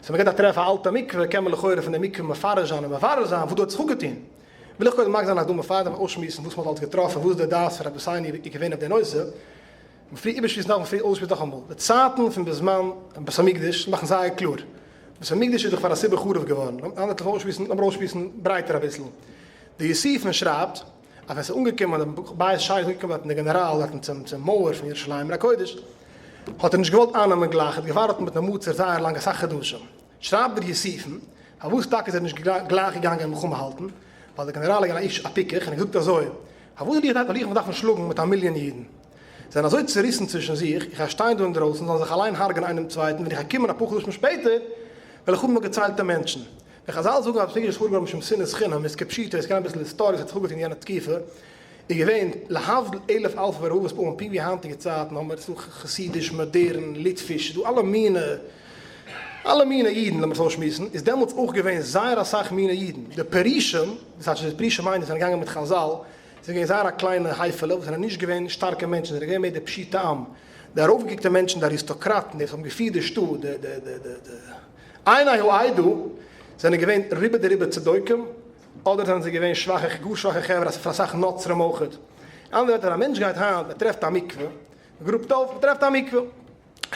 [SPEAKER 1] so מ'גייט א טרעפן א אלטע מקווה קען מען לכאורה פון די מקווה מפרש זיין און מברר זיין וואס דא האט זיך אפגעטון. וויל איך קודם מקדים זיין הקדמה פארדעם אויסשמועסן וואס מ'האט אלץ געטראפן וואס די דעת פון רבותינו איז געווען אויף די נושא, מ'פרי איבערשמועסן דארף מען פרי אויסשמועסן נאכאמאל די צייטן פון בזמן בית המקדש מאכן זייער קלאר, בית המקדש איז דאך פאר א סיבה חרוב געווארן, לאמיר אויסשמועסן ברייטער אביסל, די יוסיפון שרייבט אז ווען ס'איז אנגעקומען די בית שני איז אנגעקומען דארטן די גענעראל דארטן צום צום מויער פון ירושלים עיר הקודש, האט ער נישט געוואלט אייננעמען גלייך, ער האט געווארט מיטן מצור זייער לאנג אסאך חדשים, שרייבט דער יוסיפון, פארוואס טאקע איז ער נישט גלייך געגאנגען מלחמה האלטן, ווייל דער גענעראל איז געווען א איש א פיקח און ער האט געזאגט אזוי, פארוואס זאל איך זאל איך מיך דארפן שלאגן מיט א מיליאן אידן? זיי זענען אזוי צוריסן צווישן זיך, איך גיי שטיין דא אינדרויסן, זאלן זיך אליין הרג'ענען איינער דעם צווייטן, ווען איך גיי קומען אפאר חדשים שפעטער, וועל איך האבן נאר געציילטע מענטשן. ווען חזל זאגן אז בית המקדש איז חרוב געווארן משום שנאת חינם, איז כפשוטו, עס קען אביסל היסטאריע, עס האט זיך אפגעטון אין יענע תקופה, איז געווען להבדיל אלף אלפי ורבבות פעמים, פונקט ווי היינטיגע צייטן האבן מיר ס'דא חסידיש, מאדערן, ליטוויש, ס'דא אלע מיני, אלע מיני אידן, לאמיר עס אויסשמועסן, איז דעמאלטס אויך געווען זייער אסאך מיני אידן. די פרושים, דאס הייסט די פרושים מיינט די זענען געגאנגען מיט חזל, זענען געווען זייער א קליינע הייפעלע וואס זענען נישט געווען שטארקע מענטשן, זענען געווען מער די פשוטע עם, די ארויפגעקוקטע מענטשן, די אריסטאקראטן, די וואס האבן געפירט די שטאט, די די די די די עיני העדה, זענען געווען רובא דרובא צדוקים, אדער זענען זיי געווען שוואכע, גאר שוואכע חברה, אסאך פאר אסאך נוצרים אויך. אין אנדערע ווערטער, א מענטש גייט היינט, ער טרעפט א מקווה, מען גראבט אויף, מען טרעפט א מקווה,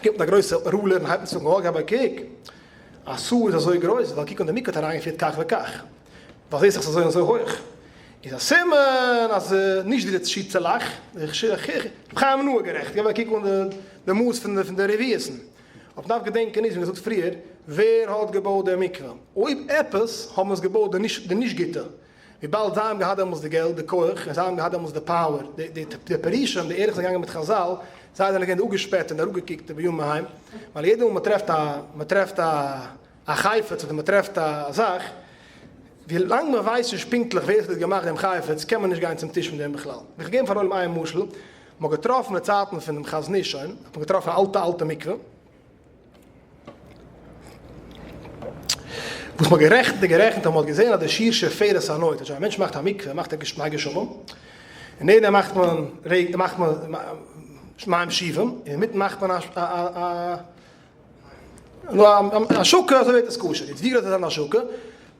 [SPEAKER 1] קומט מיט א גרויסע ruler און הייבט אן צו זאגן, אוי געב א קוק, א סאה איז אזוי גרויס, ווייל קוק אן די מקווה האט אריינגעפירט כך וכך, ווייל זעסט דאך ס'איז אזוי און אזוי הויך, איז א סימן אז נישט ווי די שיצעלעך, רבי חיים נאה גערעכט, געב א קוק אן די מאס פון די רביעית'ן. אבער מ'דארף געדענקען איז, ווי געזאגט פריער, ווער האט געבויט די מקווה? אויב עפעס האבן עס געבויט די נישט די נישט גוטע, וויבאלד זיי האבן געהאט דעמאלטס די געלט, די כח, און זיי האבן געהאט דעמאלטס די power, די די די פרושים, די ערליכע זענען געגאנגען מיט חזל, זיי זענען געווען די אפגעשפעטע און די אראפגעקוקטע בימים ההם, ווייל יעדע מאל מען טרעפט א מען טרעפט א א חפץ אדער מען טרעפט א זאך, ווי לאנג מען ווייסט נישט פונקטליך ווער עס האט געמאכט דעם חפץ קען מען נישט גיין צום טיש מיט דעם בכלל. איך געבן פארן עולם איין משל, מען האט געטראפן אין די צייטן פון דעם חזון איש שוין, האט מען געטראפן א אלטע אלטע מקווה, וואס מ'האט גערעכנט און גערעכנט און מ'האט געזען אז די שיעור שפופרת הנוד, אז א מענטש מאכט א מקווה מאכט ער מי גשמים, און נעבן דעם מאכט מען רעגן מאכט מען מים שאובים, און אינמיטן מאכט מען א א השקה אזוי ווערט עס כשר, יעצט ווי גרויס איז אן השקה?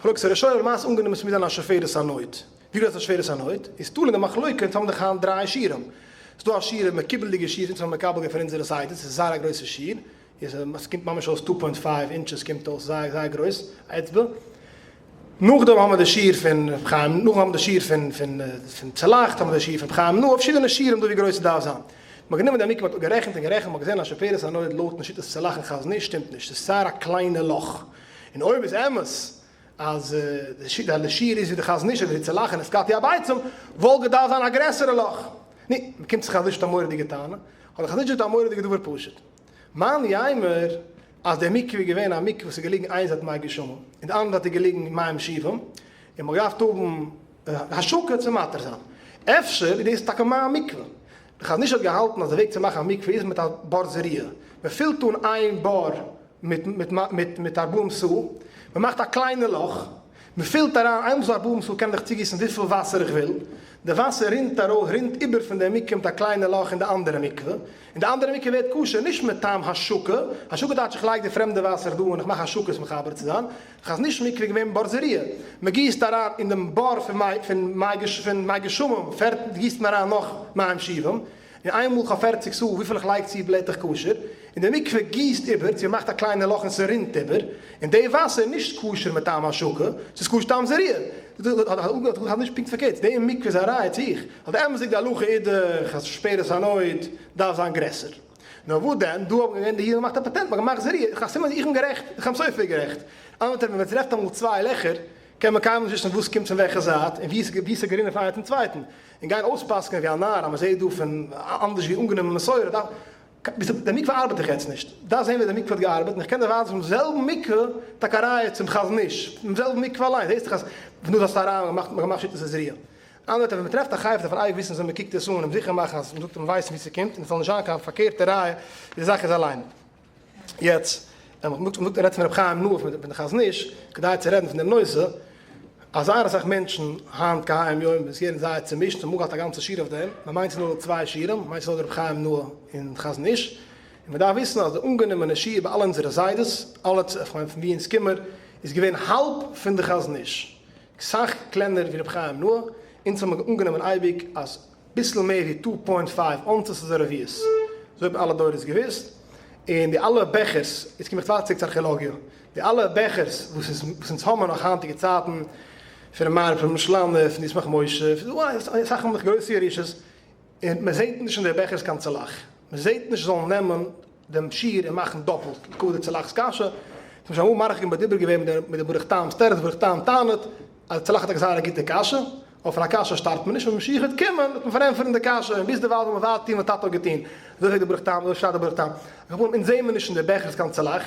[SPEAKER 1] מחלוקת הראשונים למעשה אנגענומען ס'מוז זיין א שפופרת הנוד, ווי גרויס איז א שפופרת הנוד? איז תלוי אין די מחלוקה, אונז האבן דאך היינט דריי שיעורים, ס'דא א שיעור מקובל'דיגע שיעור אונז האבן מקבל געווען פון אונזערע זיידעס, ס'איז זייער א גרויסע שיעור, איז עס קומט ממש אויס two point five inches קומט אויס זייער זייער גרויס א אצבע, נאכדעם האבן מיר די שיעור פון ר' חיים, נאכדעם האבן מיר די שיעור פון פון פון צלחת, האבן מיר די שיעור פון ר' חיים נאה, פארשידענע שיעורים דא ווי גרויס ס'דארף זיין. מ'האט גענומען די מקוה מ'האט גערעכנט און גערעכנט מ'האט געזען אז שפופרת הנוד לויטן שיטת צלח און חזון איש שטימט נישט, ס'איז זייער א קליינע לאך, און אויב איז אמת אז די שיעור איז ווי די חזון איש אדער ווי צלח און אסקאטי הביצים, וואלט געדארפט זיין א גרעסערע לאך. נו, מ'קומט צו חזון איש מיט א מורא'דיגע טענה, האט די חזון איש געזאגט א מורא'דיגע דבר פשוט. מאן יימר אז דער מקווה איז געווען א מקווה וואס איז געליגן איין זייט מי גשמים און די אנדערע זייט איז געליגן מים שאובים, און מ'האט געדארפט האבן השקה צו מתיר זיין. אפשר איז דאס טאקע מיין מקווה. די חזון איש האט געהאלטן אז די וועג צו מאכן א מקווה איז מיט א בור זריעה. מ'פילט אן איין בור מיט מיט מיט מיט ארבעים סאה, מ'מאכט א קליינע לאך, מ'פילט אריין, איינמאל ס'איז ארבעים סאה קען איך צוגיסן וויפיל וואסער איך וויל, די וואסער רינט ארויס, רינט איבער פון די מקווה מיט א קליינע לאך אין די אנדערע מקווה, און די אנדערע מקווה ווערט כשר נישט מטעם השקה, השקה טייטש איך לייג די פרעמדע וואסער דא און איך מאך השקה עס מחבר צו זיין, חזון איש מקווה געווען בור זריעה, מ'גיסט אריין אין דעם בור פון מי פון מי מי גשמים, גיסט מען אריין נאך מים שאובים, און איינמאל כ'האב פערציג סאה וויפיל איך לייג צו בלעט איך כשר, און די מקווה גיסט איבער, צו מ'מאכט א קליינע לאך און ס'רינט איבער, און די וואסער איז נישט כשר מטעם השקה, ס'איז כשר טעם זריעה. האט נישט פונקט פארקערט, די מקווה איז א ראיה צו איך, ווייל די אמת'דיג די הלכה איז דאך אז שפופרת הנוד דארף זיין גרעסער. נאר וואס דען, דא האבן געווען די אידן געמאכט א פאטענט, מ'האט געמאכט זריעה, איך סימן איך בין גערעכט, איך האב סופר גערעכט. אנדערע ווען מ'טרעפט אמאל צוויי לעכער, קען מען קיינמאל נישט וויסן וואס קומט פון וועלכע זייט, און ווי ס'איז גערינען פון איינער צום צווייטן. און גיין אויספסק'נען ווי א נאר אז מ'זעט דא פון אנדערש ווי אנגענומען מסורה, דארף די מקווה ארבעט דאך יעצט נישט, דארף זען ווי די מקווה האט געארבעט, און איך קען דיר ווייזן פונעם זעלבן מקווה טאקע א ראיה צום חזון איש, פונעם זעלבן מקווה אליין זעסט דאך אז פון דא האסטו אריין געמאכט מ'האט געמאכט שיטת הזריעה. אנדערע ווען מ'טרעפט א חפץ דארף מען אייביג וויסן וויאזוי מ'קוקט עס אן און זיכער מאכן אז מ'זאגט אז מ'ווייסט ווי ס'קומט און עס זאל נישט זיין קיין פארקערטע ראיה ווי די זאך איז אליין. יעצט, מ'זאגט רעדט פון רבי חיים נאה פון די חזון איש, כדי צו רעדן פון דעם נושא, אז זייער אסאך מענטשן היינט כהיום יום איז געווען זייער צומישט, און מ'האט געהאט א גאנצע שיעור אויף דעם, מ'מיינט ס'איז נאר דא צוויי שיעורים, מ'מיינט ס'איז נאר דא רבי חיים נאה און חזון איש, און מ'דארף וויסן אז די אנגענומענע שיעור ביי אלע אונזערע זיידעס, אלע פון ווי אונז קומער, איז געווען האלב פון די חזון איש, סאך קלענער ווי רבי חיים נאה, אונז האבן אנגענומען אייביג אז ביסל מער ווי two point five ounces איז א רביעית, אזוי האבן אלע דורות געוואוסט, און די אלע בעכערס, יעצט קום איך ווייטער צוריק צו ארכעלאגיע, די אלע בעכערס וואס איז וואס אונז האבן נאך היינטיגע צייטן, פון ר' מאיר פרעמישלאנער, פון ישמח משה, פון אסאך האבן דאך גרויסע ירושות, און מען זעט נישט אין די בעכערס קיין צלח, מען זעט נישט זאלן נעמען דעם שיעור און מאכן דאפלט לכבוד די צלח'ס קשיא, כ'האב שוין אמאל מאריך בדיבור געווען מיט די ברוך טעם'ס תירוץ, ברוך טעם טענה'ט אז צלח האט זייער א גוטע קשיא, אבער פון א קשיא שטארבט מען נישט, ווען משיח וועט קומען וועט מען פארענטפערן די קשיא, און ביז דערווייל זאל מען ווייטער טון וואס טאטע האט געטון, אזוי זאגט די ברוך טעם, אזוי שרייבט די ברוך טעם. על כל פנים אונז זעהן מיר נישט אין די בעכערס קיין צלח,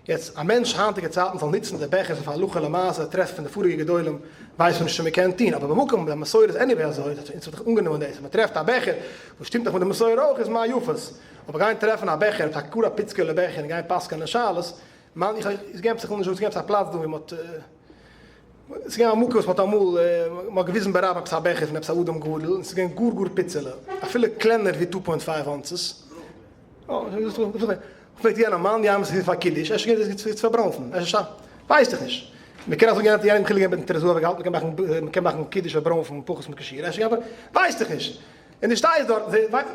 [SPEAKER 1] יעצט א מענטש היינטיגע צייטן זאל נוצן די בעכערס אויף הלכה למעשה טרעפט פון די פאריגע גדולים ווייסט מען נישט צו מען קען טון, אבער במקום די מסורה איז anyway אזוי, אונז האט זיך אנגענומען דאס, אז מען טרעפט א בעכער וואס שטימט נאך מיט די מסורה אויך איז מה יפית, אבער גיין טרעפן א בעכער, א גאר א פיצקעלע בעכער און גיין פסק'ענען שאלות, מיין איך איז געווען עפעס איך וויל נישט זאגן ס'איז געווען עפעס א פלאץ דא ווי מ'האט ס'איז געווען א מקום וואס מ'האט אמאל מ'האט געוויזן ברבים עפעס א בעכער פון עפעס א אדם גדול און ס'איז געווען גאר גאר פיצעלע אפילו קלענער ווי two point five ounces. פרעגט יענער מאן דאמר ס'איז פאר קידוש אפשר גייט עס צו פארבראנפן אפשר ווייס איך נישט מ'קען אזוי גיין יענעם חילוק געבן מיטן טרזו האב איך געהאלטן מ'קען מאכן מ'קען מאכן קידוש אויף בראנפן פחות מכשיר אפשר ווייס איך נישט. און די שטייסט דארט,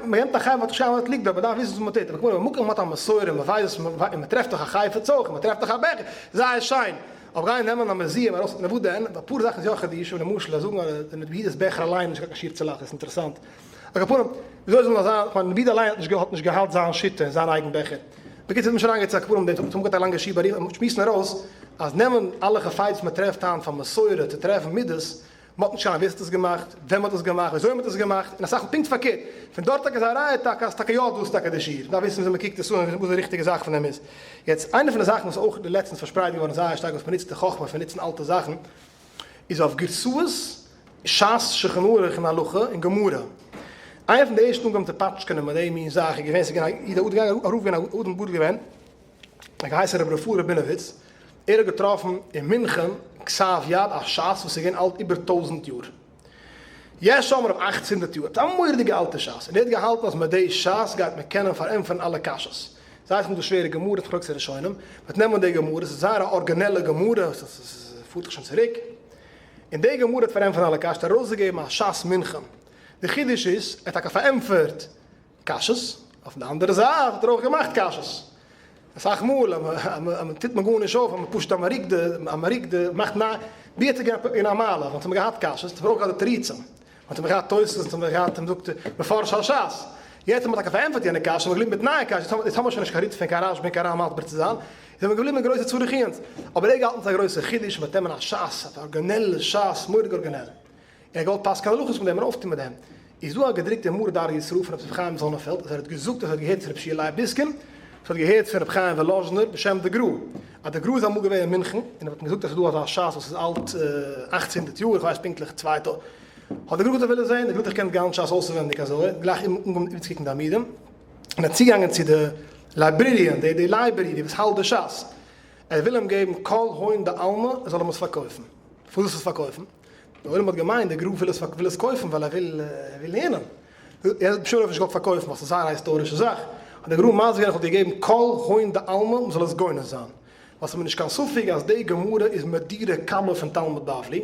[SPEAKER 1] מען נעמט א חי, מען האט נישט קיין וואס ליגט דארט, מען דארף וויסן וואס מען טוט, אבער במקום מען האט א מסורה, מען ווייסט וואס מען, און מען טרעפט דאך א חפץ אויך, און מען טרעפט דאך א בעכער, זייער שיין, אבער גיין נעמען א מוזיעם ארויס, נו וואס דען, אפאר זאכן איז יא חידושים, למשל אז זאגן אז די נדב יהודה'ס בעכער אליין איז נישט קיין שיעור צולאכט, דאס איז אינטערעסאנט, על כל פנים, וויאזוי זאל נאר זיין, כ'מיין נדב יהודה אליין האט נישט געהאט זיין שיטה און זיין אייגן בעכער. בקיצור, נישט אריינגיין צו הקפדה אין דעם, צום גאט א לאנגע שיעור באריכות, שמועסן ארויס אז נעמען אלע חפצים וואס מען טרעפט היינט פאר מסורה צו טרעפן מידות, מען האט נישט קיין ווער ס'האט עס געמאכט, ווען מ'האט עס געמאכט, וויאזוי מ'האט עס געמאכט, און אסאך מאל פונקט פארקערט, פון דארט טאקע איז א ראיה טאקע אז טאקע יא דאס איז טאקע די שיעור, מ'דארף וויסן וויאזוי מ'קוקט עס אן און וואס די ריכטיגע זאך פון דעם איז. יעצט, איינע פון די זאכן וואס איז אויך די לעצטנס פארשפרייט געווארן זייער שטארק וואס מ'נוצט די חכמה פון נוצן אלטע זאכן, איז אויף גירסאות, שס, שולחן ערוך און הלכה און גמרא. איינע פון די ערשטע אנגעהויבן צו פאטשקענען מיט די מין זאך איז געווען, ס'איז געווען א איד א רב געווען א אדם גדול געווען, האט געהייסן רבי רפאל רבינוביץ, ער האט געטראפן אין מינכען כתב יד א שס וואס איז געווען אלט איבער 1000 יאר, יש אומרים 1800 יאר, עפעס א מורא'דיגע אלטע שס, און ער האט געהאלטן אז מיט די שס גייט מען קענען פארענטפערן אלע קשיות. זיי האבן דא שווערע גמרות, מחלוקת הראשונים, מ'וועט נעמען די גמרא, ס'איז זייער א ארגינעלע גמרא, ס'פארט דאך שוין צוריק, און די גמרא האט פארענטפערט אלע קשיות, ארויסגעגעבן א שס מינכען. די חידוש איז, ער האט טאקע פארענטפערט קשיות, אויף די אנדערע זייט האט ער אויך געמאכט קשיות. אסאך מאל אז מען טוט מען גארנישט אויף, אז מען פשוט אז מען רוקט די, אז מען רוקט די, מאכט ניי, ווי האט ער געהאט אין א מעלה, וואלט מען געהאט קשיות, האט מען אויך געהאט די תירוצים, וואלט מען געהאט תוספות, וואלט מען געהאט, מען זאגט, מפרש השס. יעצט האט מען טאקע פארענטפערט יענע קשיא, מען איז געבליבן מיט נייע קשיות, יעצט האבן מיר שוין נישט קיין ריטבא און קיין רשבא און קיין רמב ם מסביר צו זיין, איז מען געבליבן מיט גרויסע צריך עיון'ס. אבער ער האט געהאלטן ס'איז א גרויסע חידוש, מ'וועט נעמען א שס, א ארגינעלע שס, מורא'דיג ארגינעל. ער האט געוואלט פסק'ענען הלכות מיט דעם און אויפטון מיט דעם. איז דא א געדרוקטע מאור דרי ישראל פון רבי חיים זאנענפעלד אז ער האט געזאגט אז ער האט געהערט פון רבי שיע לייב דיסקין וואס האט געהערט פון רבי חיים וואלאזשינער בשם די גרא אז די גרא איז אמאל געווען אין מינכן און ער האט אים געזאגט אז ס'איז דא אזא שס וואס איז אלט 1800 יאר איך ווייס פונקטליך צוויי טוי האט די גרא געזאגט ער וויל עס זעהן די גרא האט דאך געקענט גאנץ שס אויסעווענדיג אזוי גלייך אנגעהויבן איבערצוקוקן די עמודים און ער איז צוגעגאנגען צו די librarian די די library די וואס האלט די שס ער וויל אים געבן כל הון דעלמא ער זאל אים עס פארקויפן פארוואס זאלסטו עס פארקויפן? די עולם האט געמיינט די גרא וויל עס וויל עס קויפן ווייל ער וויל ער וויל לערנען. ער האט בשום אופן נישט געוואלט פארקויפן ווייל ס'איז זייער א היסטארישע זאך. האט די גרא מסביר געווען איך וואלט געגעבן כל הון דעלמא מ'זאל עס גונז זיין. ווייל ס'איז מיר נישט קיין ספק אז די גמרא איז מהדורא קמא פון תלמוד בבלי.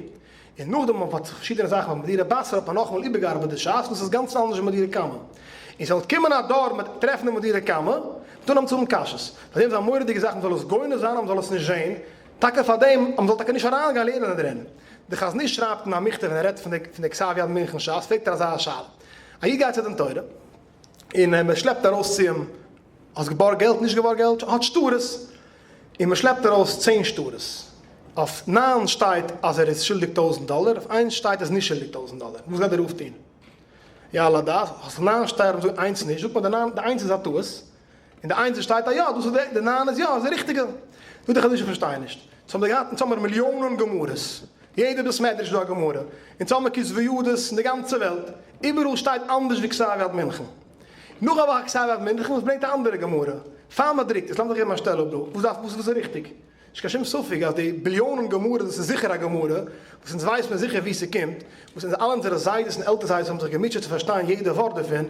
[SPEAKER 1] און נאכדעם האט מען פארשידענע זאכן אויף מהדורא בתרא האט מען נאכאמאל איבערגעארבעט די שס און ס'איז גאנץ אנדערש ווי מהדורא קמא. און ס'וואלט קומען א דור מ'וועט טרעפן די מהדורא קמא, מ'וועט אנהייבן צו האבן קשיות. פאר דעם איז א מורא'דיגע זאך מ'זאל עס גונז זיין אז מ'זאל עס נישט זען. טאקע פאר דעם אז מ'זאל טאקע נישט אריינגיין לערנען דערין. דער חזון איש שרייבט אין א מכתב ווען ער רעדט פון די כתב יד מינכן שס פרעגט ער אזא שאלה. א איד גייט צו דין תורה און מען שלעפט ארויס צו אים, האסט געבארגט געלט? נישט געבארגט געלט? האט שטרות. און מען שלעפט ארויס 10 שטרות. אויף ניין שטייט אז ער איז שולדיג 1000 דאלער, אויף איינס שטייט ער איז נישט שולדיג 1000 דאלער. וואס גייט דער רב טון? יעלה הדעת, האסט ניין שטרות און זאגט איינס נישט, זאגט מען די ניין, די איינס איז א טעות. און די איינס וואס שטייט א יא, דאס איז די, די ניין איז יא, איז די ריכטיגע. זאגט דער חזון איש איך פארשטיי נישט. אונז האבן געהאט, אונז האבן מיר מיליאנען גמרות. יעדע בית מדרש איז דא א גמרא. אונז האבן מיר כתבי ידות אין די גאנצע וועלט. איבעראל שטייט אנדערש ווי כתב יד מינכן. נאך א וואך כתב יד מינכן וואס ברענגט א אנדערע גמרא. פאר מען דרוקט עס, לאמיר זיך געבן א שטעל אפ דא. וואס דארף, וואס איז ריכטיג? נישט קיין שום ספק אז די ביליאנען גמרות דאס איז זיכער א גמרא, וואס אונז ווייסט מען זיכער וואו ס'קומט, וואס אונז אלע אונזערע זיידעס און עלטער זיידעס האבן זיך געמוטשעט צו פארשטיין יעדע ווארט דערפון,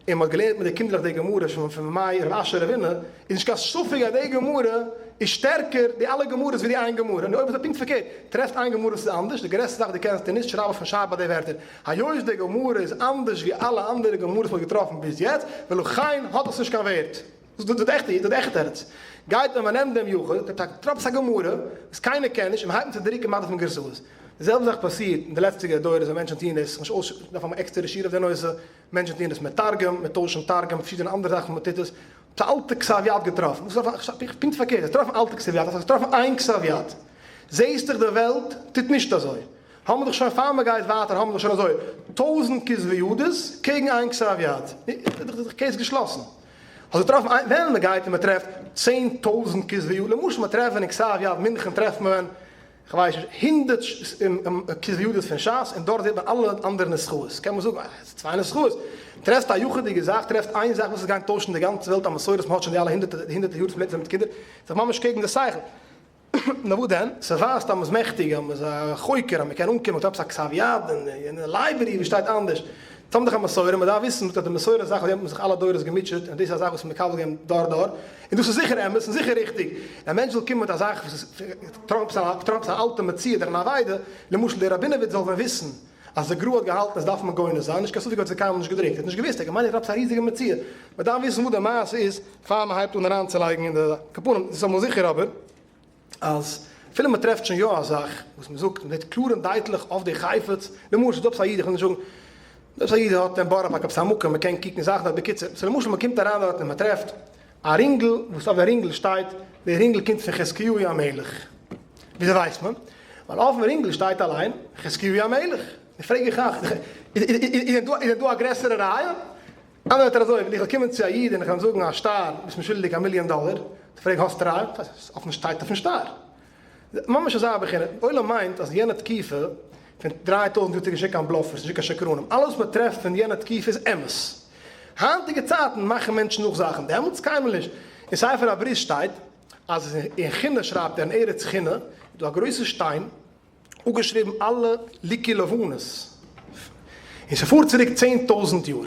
[SPEAKER 1] און מ'האט געלערנט מיט די קינדערלעך די גמרא שוין פון מימי רב אשר רבינא, איז נישט קיין ספק אז די גמרא איז שטערקער די אלע גמרות ווי די איין גמרא, און אויב איז פונקט פארקערט, טרעפט איין גמרא וואס איז אנדערש, די גרעסטע זאך דו קענסט טון איז שרייב אויפן שער ביי די ווערטער, היות די גמרא איז אנדערש ווי אלע אנדערע גמרות מ'האט געטראפן ביז יעצט, ולכן האט עס נישט קיין ווערט. דאס איז די עכטע, דאס איז די עכטע תירוץ. גייט ווען מען נעמט דעם יחיד, דער טאקע טראפס א גמרא, וואס קיינער קען נישט, און מען הייבט אן צו דרוקן מאכט דערפון גרסאות. די זעלבע זאך פאסירט אין די לעצטיגע דורות ווען מענטשן טוען דאס, נישט אויס, דארף האבן עקסטערע שיעור אויף די נושא, מענטשן טוען דאס מיט תרגום, מיט טוישן תרגום, פארשידענע אנדערע זאכן וואס מען טוט עס. האט א אלטע כתב יד געטראפן, וואס איז פונקט פארקערט, האסט געטראפן אלטע כתב יד, האסט געטראפן איין כתב יד. זעהסט דאך די וועלט טוט נישט אזוי. האבן מיר דאך שוין פאר מען גייט ווייטער האבן מיר דאך שוין אזוי 1000 כתבי ידות קעגן איין כתב יד. איז דאך case געשלאסן. האסט געטראפן איין, ווען מען גייט און מען טרעפט 10,000 כתבי יד, למשל מען טרעפט ווען אין כתב יד מינכן טרעפט מען כ'ווייס נישט, הונדערט כתבי ידות פון שס, און דארט זעט מען אלע אנדערע נוסחאות, קען מען זאגן אה, עס איז צוויי נוסחאות, טרעפסט א יחיד'יגע זאך, טרעפסט איין זאך וואס עס גייט טוישן די גאנצע וועלט א מסורת מען האט שוין די אלע הונדערטער הונדערטער יאר פון לערנען מיט קינדער, איז דאך ממש קעגן די שכל. נאר וואס דען, ס'ווייזט אז מ'איז מעכטיג, אז מ'איז א חוקר, אז מ'קען אנקומען מיט עפעס א כתב יד אין די library וואס שטייט אנדערש. אונז האבן דאך א מסורה, מ'דארף וויסן אז די מסורה איז א זאך אויף דעם האט מען זיך אלע דורות געמוטשעט, און דאס איז א זאך וואס מ'איז מקבל געווען דור דור, און דאס איז זיכער אמת און זיכער ריכטיג. און א מענטש זאל קומען מיט א זאך וואס איז טראמפ'ס א אלטע מציאה אדער אן אבידה, למשל דער רבינוביץ זאל ווען וויסן אז די גרא האט געהאלטן עס דארף מען גונז זיין, נישט קיין ספק האט עס קיינמאל נישט געדרוקט, ער האט נישט געוואוסט, ער האט געמיינט ער האט עפעס א ריזיגע מציאה. מ'דארף וויסן וואס די מעשה איז פאר מ'הייבט אן אריינצולייגן אין די כפנים, דאס איז אמאל זיכער אבער אז אפילו מ'טרעפט שוין יא א זאך וואס מ'זאגט, מ'זעט קלאר און דייטליך אויף די חפץ, למשל דא עפעס א איד, איך וויל נישט זאגן, דא עפעס א איד האט אין בארא פארק עפעס א מקום מ'קען קוקן זאכן דארט, בקיצור, סאו למשל מ'קומט אריין דארט און מ'טרעפט. א רינגל וואס אויף די רינגל שטייט, די רינגל קומט פון חזקיהו המלך. וויאזוי ווייסט מען? ווייל אויפן רינגל שטייט אליין חזקיהו המלך. נו פרעג איך אייך, איז דען דא א גרעסערע ראיה? אנדערע ווערטער אזוי, ווען איך וועל קומען צו א איד און איך וועל אים זאגן א שטר, ביסט מיר שולדיג א מיליאן דאלער, פרעג האסט ראיה? אויפן שטייט אויפן שטר. ממש אזא בחינה, די עולם מיינט אז יענע תקופה פון 3000 יאר צוריק איז נישט קיין בלאפערס, נישט קיין שקרנים, אלעס וואס מען טרעפט פון יענע תקופה איז אמת. היינטיגע צייטן מאכן מענטשן נאך זאכן, דעמאלטס קיינמאל נישט. אין ספר הברית שטייט אז אין כינע שרייבט ער אין ארץ כינע איז דא א גרויסע שטיין אפגעשריבן אלע ליקוי לבנות, און ס'פארט צוריק 10,000 יאר,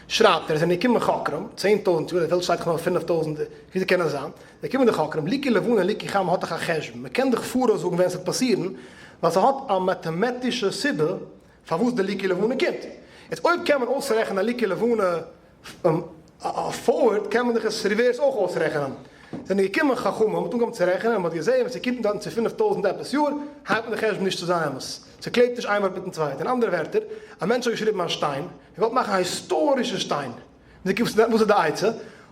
[SPEAKER 1] שרייבט ער, עס זענען געקומען חוקרים, 10,000 יאר, די וועלט שטייט דאך נאר 5000, וויאזוי קען עס זיין? זיי קומען די חוקרים, ליקוי לבנה און ליקוי חמה האט דאך א חשבון, מ'קען דאך פאראויס זאגן ווען ס'וועט פאסירן, ווייל ס'האט א מאטעמאטישע סיבה פארוואס די ליקוי לבנה קומט. יעצט אויב קען מען אויסרעכענען א ליקוי לבנה forward קען מען דאך עס reverse אויך אויסרעכענען. זענען געקומען חכמים, מ'האט אנגעהויבן צו רעכענען און מ'האט געזען ווען ס'קומט דארטן צו 5000 עפעס יאר, הייבט מען די חשבון נישט צו זיין אמת. ס'קלעבט נישט איין ווארט מיטן צווייטן. אין אנדערע ווערטער, א מענטש האט געשריבן א שטיין, ער געוואלט מאכן א היסטארישע שטיין. וואס איז די עצה?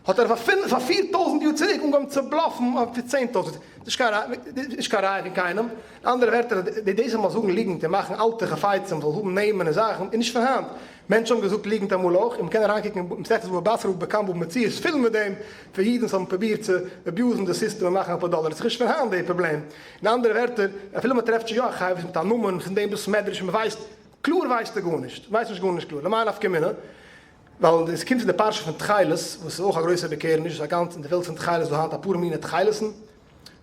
[SPEAKER 1] האט ער פאר 4000 יאר צוריק אנגעהויבן צו בלאפן אויף די 10,000. נישט קיין ראיה פון קיינעם. אין אנדערע ווערטער, דאס אז מ'זאל זאגן ליגנט און מאכן אלטע חפצים זאל האבן נעמען און זאכן איז נישט פון היינט. מענטשן האבן געזאגט ליגנט אמאל אויך, און מ'קען אריינקוקן אין מסכת בבא בתרא ובבא קמא ובמציאות פול מיט דעם, פון אידן וואס האבן פרובירט צו abuse ן די סיסטעם און מאכן אפאר דאלער. עס איז נישט פון היינט די פראבלעם. אין אנדערע ווערטער, אפילו מ'טרעפט שוין יא א חפץ מיט א נאמען פון דעם בית מדרש און מ'ווייסט, קלאר ווייסט ער גארנישט. ווייסט נישט גארנישט קלאר. למאי נפקא מינה? ווייל עס קומט פון די פרשה פון תכלת, וואס איז אויך א גרויסע איבערקערעניש, א גאנץ אין די וועלט פון תכלת איז דא היינט אפאר מיני תכלת'ן,